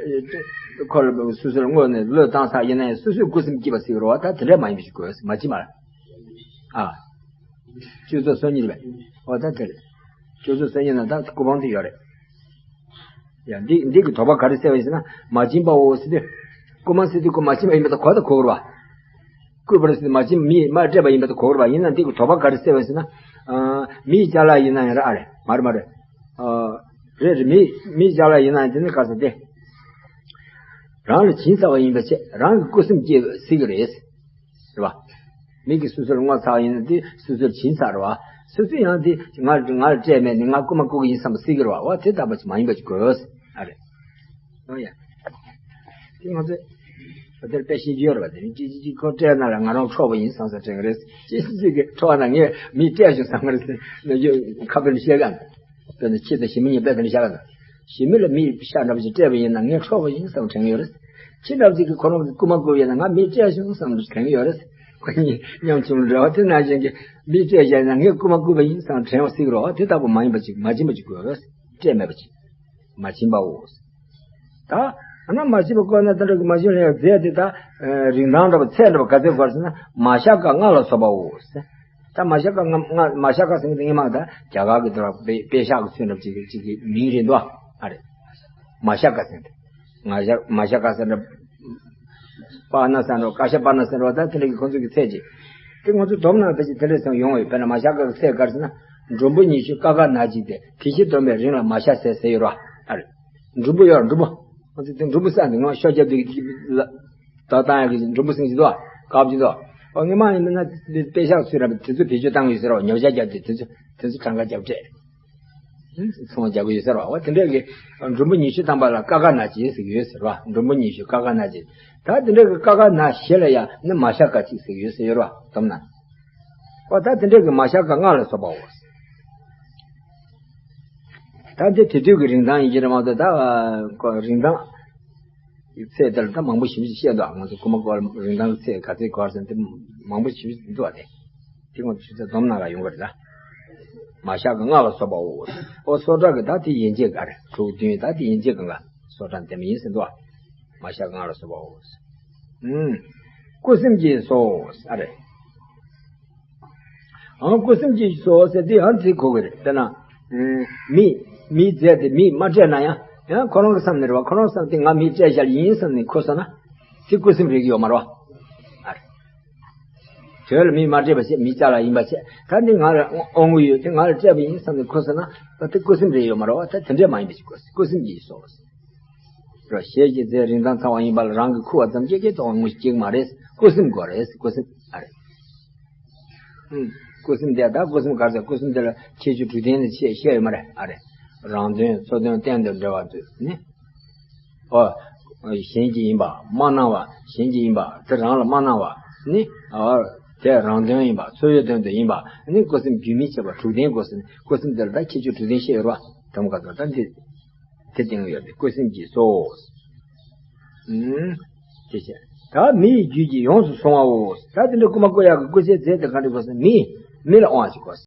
སྤྲད་ཁོ་ལ་སོ་སོར་བསྔོས་ནས་བློས་བཏང་ས་ཡིན་ན་ཡང་སོ་སོའི་སྐུ་སེམས་སྐྱེ་བ་སྲིད་ཀྱི་རེད་བ། ད་དེ་འདྲ་མ་ཡིན་པ་ཞིག་དགོས། མ་བྱིན་པ་ལ། ཨ། སྤྱོད་ཚོགས་སོ་གཉིས་རེད་པས། འོ་ད་དེ་རེད། སྤྱོད་ཚོགས་སོ་གཉིས་ན་ད་སྐུ་ཕུང་དེ་ཡོད་རེད། ཡང་འདི་འདི་གི་དོགས་པ་ག་རེ་སེལ་བ་ཡིན་ཟེར་ན། མ་བྱིན་པའོ་ཟེར་དུས། རྐུ་མ་ཟེར་དུས་རྐུ་མ་བྱིན་པ་ཡིན་པ་ད་གོ་ད་གོ་གི་རེད་བ། བསྐུར་བ་ཟེར་དུས་མ་བྱིན་མིས་མ་སྤྲད་པ་ཡིན་པ་ད་གོ་གི་རེད་བ། ཡིན་ན་འདི་གི་དོགས་པ་ག་རེ་སེལ་བ་ཡིན་ཟེར་ན། ཨ། མིའི་ཅ་ལག་ཡིན་ན་ཡང་རེད། ཨ་རེད། མ་རེད་མ་རེད། ཨ། རེད་རེད། མི་མིའི་ཅ་ལག་ཡིན་ན་ཡང་དེ་ནི་ག་ཟེར་ཏེ། རང་ལ་བྱིན་ཚར་བ་ཡིན་པ་བྱས་རང་གི་སྐུ་སེམས་སྐྱེ་སྲིད་ཀྱི་རེད། རེད་བ། མི་གིས་སོ་སོར་བསྔོས་ཚར་ཡིན་ན་དེ་སོ་སོར་བྱིན་ཚར་རེད་བ། སོ་སོས་ཡང་དེ་ང་ང་ལ་སྤྲད་མེད་ནི་ང་རྐུ་མ་རྐུ་གི་ཡིན་བསམ་པ་སྲིད་ཀྱི་རེད་བ། འོ་དེ་ལྟ་བུ་ཅིག་མ་ཡིན་པ་ཅིག་དགོས། ཨ་རེད། ཨོ་ཡ། དེ་ང་ཚོས་ད་དེར་དཔེ་ཤེས་ཀྱི་ཡོད་རེད་བ། དེ་ནི་ཅི་ཅི་ཅི་ཁོ་སྤྲད་ན་ལ་ང་རང་འཕྲོག་པ་ཡིན་བསམ་ས་དྲན་གི་རེད། ཅི་ཅི་ཅི་གི་འཕྲོག་ན་ངས་མི་སྤྲད་བྱུང་བསམ་གི་རེད་ཟེར་ན་ཁ་དཔེ་ནི་བཤད་ག་ན། དཔེར་ན་ཁྱེད་དང་ཞི་མི་གཉིས་དཔེ་དེ་འདྲ་བཞག་ན། ཞི་མི་ལ་མིས་ཤ་འདྲ་པོ་ཞིག་སྤྲད་པ་ཡིན་ན་ངས་འཕྲོག་པ་ཡིན་བསམ་དྲན་གྱི་ཡོད་རེད། ཁྱི་འདྲ་པོ་ཞིག་གིས་ཁོ་རང་གི་རྐུ་མ་རྐུ་བ་ཡིན་ན་ང་མིས་སྤྲད་བྱུང་བསམ་དྲན་གྱི་ཡོད་རེད། ཁོ་གཉིས་མཉམ་བྱུང་འབྲེལ་བ་དེ་ནང་བཞིན་གྱི་མིས་སྤྲད་བཞག་ན་ངས་རྐུ་མ་རྐུ་བ་ཡིན་བསམ་དྲན་བ་སྲིད་ཀྱི་རེད། དེ་ལྟ་བུ་མ་ཡིན་པ་ཅིག་མ་བྱིན་པ་ཅིག་དགོས་རེད། སྤྲད་མེད་པ་ཅིག་མ་བྱིན་པའོ། ད་ཨ་ན་མ་བྱིན་པ་བཀོད་ན་དེ་འདྲ་གི་མ་བྱིན་ལ་ཡང་རྫས་དེ་ད་རིན་ཐང་འདྲ་པོ་ཚད་འདྲ་པོ་ག་ཚོད་དགོས་ཟེར་ན། མ་ཤ་ཀ་ལྔ་ལ་སོགས་པའོ། ད་མ་ཤ་ཀ་ལྔ་ལྔ་མ་ཤ་ཀ་ཟེར་མཁན་དེ་སྔོན་མ་ད་རྒྱ་གར་གྱི་དེ་ལ་པེ་པེ་ཤག་གི་ཚོན་འདྲ་པོ་ཅིག་ཅིག་གི་མིང་རེད་འདུག་ཨ་རེད། མ་ཤ་ཀ་ཟེར་དེ། ང་ཤ་མ་ཤ་ཀ་ཟེར་འདྲ། པ་ན་ཟེར་འདྲ། ཀ་ཤ་པ་ན་ཟེར་འདྲ། ད་དེ་འདྲ་གི་ཁོང་ཚོ་གི་ཚད་ཅིག་དེ་ང་ཚོ་སྡོམ་ནང་ད་ཅིག་དེ་འདྲ་ཟེར་ཡོང་བས། དཔེར་ན་མ་ཤ་ཀ་གི་ཚད་ག་རེ་ཟེར་ན། འབྲུམ་བུ་ཉི་ཤུ་ཀ་ཀ་ན་གཅིག་སྟེ། དེ་བཞིན་སྡོམ་པའི་རིང་ལ་མ་ཤ་ཟད་ཟེར་ཡོད་ར། ཨ་རེད། འབྲུམ་བུ་ཡོད་ར། འབྲུམ་བུ། ང་ཚོ་དེ་འབྲུམ་བུ་ཟེར་འདི་ང་ཤོ་རྒྱབ་དུས་ལ་ད་བཏང་ཡག་གི་འབྲུམ་བུ་ཟེར་གྱི་འདུག་ཨ། དཀར་པོ་ཅིག་འདུག་ཨ། ཨོ་སྔོན་མ་ཡིན་ན་དཔེ་ཤག་ཚུར་ར་དེ་ཚོ་བེད་སྤྱོད་བཏང་གི་ཡོད་ཟེར་ར། ཉོ་ཆ་རྒྱབ་དུས་དེ་ཚོ་དེ་ཚོ་གྲངས་ཀ་རྒྱབ་སྤྲད། ཚོང་རྒྱག་གི་ཡོད་ཟེར་བ། འོ་དེ་འདྲ་གི་འབྲུམ་བུ་ཉི་ཤུ་ཐམ་པ་ལ་ཀ་ཀ་ན་གཅིག་ཟེར་གྱི་ཡོད་ཟེར་བ། འབྲུམ་བུ་ཉི་ཤུ་ཀ་ཀ་ན་གཅིག་ད་དེ་འདྲ་གི་ཀ་ཀ་ན་བཞི་ལ་ཡང་ནི་མ་ཤ་ཀ་གཅིག་ཟེར་གྱི་ཡོད་ཟེར་ཡོད་ར། སྡོམ་ན། འོ་ད་དེ་འདྲ་གི་མ་ཤ་ཀ་ལྔ་ལ་སོགས་པའོ། ད་འདི་དེ་དུས་ཀྱི་རིན་ཐང་ཡིན་གྱི་རེད་མ་གཏོགས་ད་ཁོ་རིན་ཐང་ཚད་དེ་ལ་ད་མང་པོ་ཞིབ་ཞིབ་བཤད་འདུག་ང་ཚོ་རྐུ་མ་རྐུ་བ་རིན་ཐང་གི་ཚད་ག་ཚད་གོ་བ་ཟེར་ན་དེ་མང་པོ་ཞིབ་ཞིབ་འདུག་བ་དེ། དེ་ང་ཚོ་ཆུ་ཚོད་སྡོམ་ནང་ལ་ཡོང་གི་རེད་ད། མ་ཤ་ཀ་ལྔ་ལ་སོགས་པའོ། ཨོ་སོ་ཏྲ་གི་ད་དེ་ཡན་ཆད་ག་རེ་དྲུག་བདུན་ད་དེ་ཡན་ཆད་གང་ག་སོ་ཏྲ་འདེམས་ཡིན་ཟེར་འདུག་བ། མ་ཤ་ཀ་ལྔ་ལ་སོགས་པའོ། ཨུམ། རྐུ་སེམས་ཀྱིས་སོ། ཨ་རེད། ཨང་རྐུ་སེམས་ཀྱིས་སོ་ཟེར་དེ་ཡང་དེ་གོ་གི་རེད། དཔེར་ན། ཨུམ། མི་མིའི་རྫས་དེ་མིས་མ་སྤྲད་ན་ཡང་ཡང་ཁོ་རང་གི་བསམ་ནས་རེད་བ། ཁོ་རང་བསམ་དེ་ང་མིས་སྤྲད་བཞག་ཡིན་བསམ་ནས་ཁུར་སོང་ན། དེ་རྐུ་སེམས་རེད་ཀྱི་ཡོད་མ་རེད་བ། ཨ་རེད། དོན་ལ་མིས་མ་སྤྲད་པ་བྱས། མིའི་ཅ་ལག་ཡིན་པ་བྱས། ད་འདི་ང་ལ་དབང་པོ་ཡོད་དེ་ང་ལ་སྤྲད་པ་ཡིན་བསམ་ནས་ཁུར་སོང་ན། ད་དེ་རྐུ་སེམས་རེད་ཡོད་མ་རེད་བ། ད་དེ་འདྲས་མ་ཡིན་པ་ཞིག་དགོས། རྐུ་སེམས་ཀྱིས་སོ། རོ་གཞས་ཀྱི་རྫས་རིན་ཐང་ཚང་བ་ཡིན་པ་ལ་རང་གིས་ཁུར་བ་ཙམ་གྱིས་ཀྱི་དོན་དངོས་སྐྱེ་གི་མ་རེད། རྐུ་སེམས་དགོས་རེད། རྐུ་སེམས་ཨ་རེད། ཨུམ། རྐུ་སེམས་དེ་ད་རྐུ་སེམས་ག་རེ་ཟེར། རྐུ་སེམས་དེ་ལ་ཁྱད་ཆོས་དྲུག་ལྡན་ནས་བཤད་བཤད་ཡོད་མ་རེད། ཨ་རེད། རང་དོན་ཚོགས་དོན་གཏན་དུ་འབྲེལ་བ་དུ་ནི། ཨོ། གཞན་གྱི་ཡིན་པ་མ་སྣང་བ། གཞན་གྱི་ཡིན་པ་དེ་རང་ལ་མ་སྣང་བ་ནི། དེ་རང་དོན་ཡིན་པ། འཚོལ་བའི་དོན་དུ་ཡིན་པ་ནི། བཀོད་སེམས་རྒྱུན་མི་འཆད་པ་དྲུག་ལྡན་བཀོད་སེམས། བཀོད་སེམས་དེ་ལ་ད་ཁྱད་ཆོས་དྲུག་ལྡན་བཤད་ཡོད་རེད་བ། དེ་མོ་ག་ཚོད་ད་འདི་དེ་སྟེང་ཡོད་དེ། བཀོད་སེམས་ཀྱི་སོ། ཨུམ། དེ་བྱས། ད་མི་ཡི་རྒྱུད་ཀྱིས་ཡོངས་སུ་བཟུང་བའོ། ད་དེ་འདྲ་རྐུ་མ་རྐུ་ཡག་གི་རྐུ་བྱེད་རྫས་དེ་ག་འདྲ་དགོས་ཟེར། མི། མི་ལ་དབང་ཞིག་དགོས།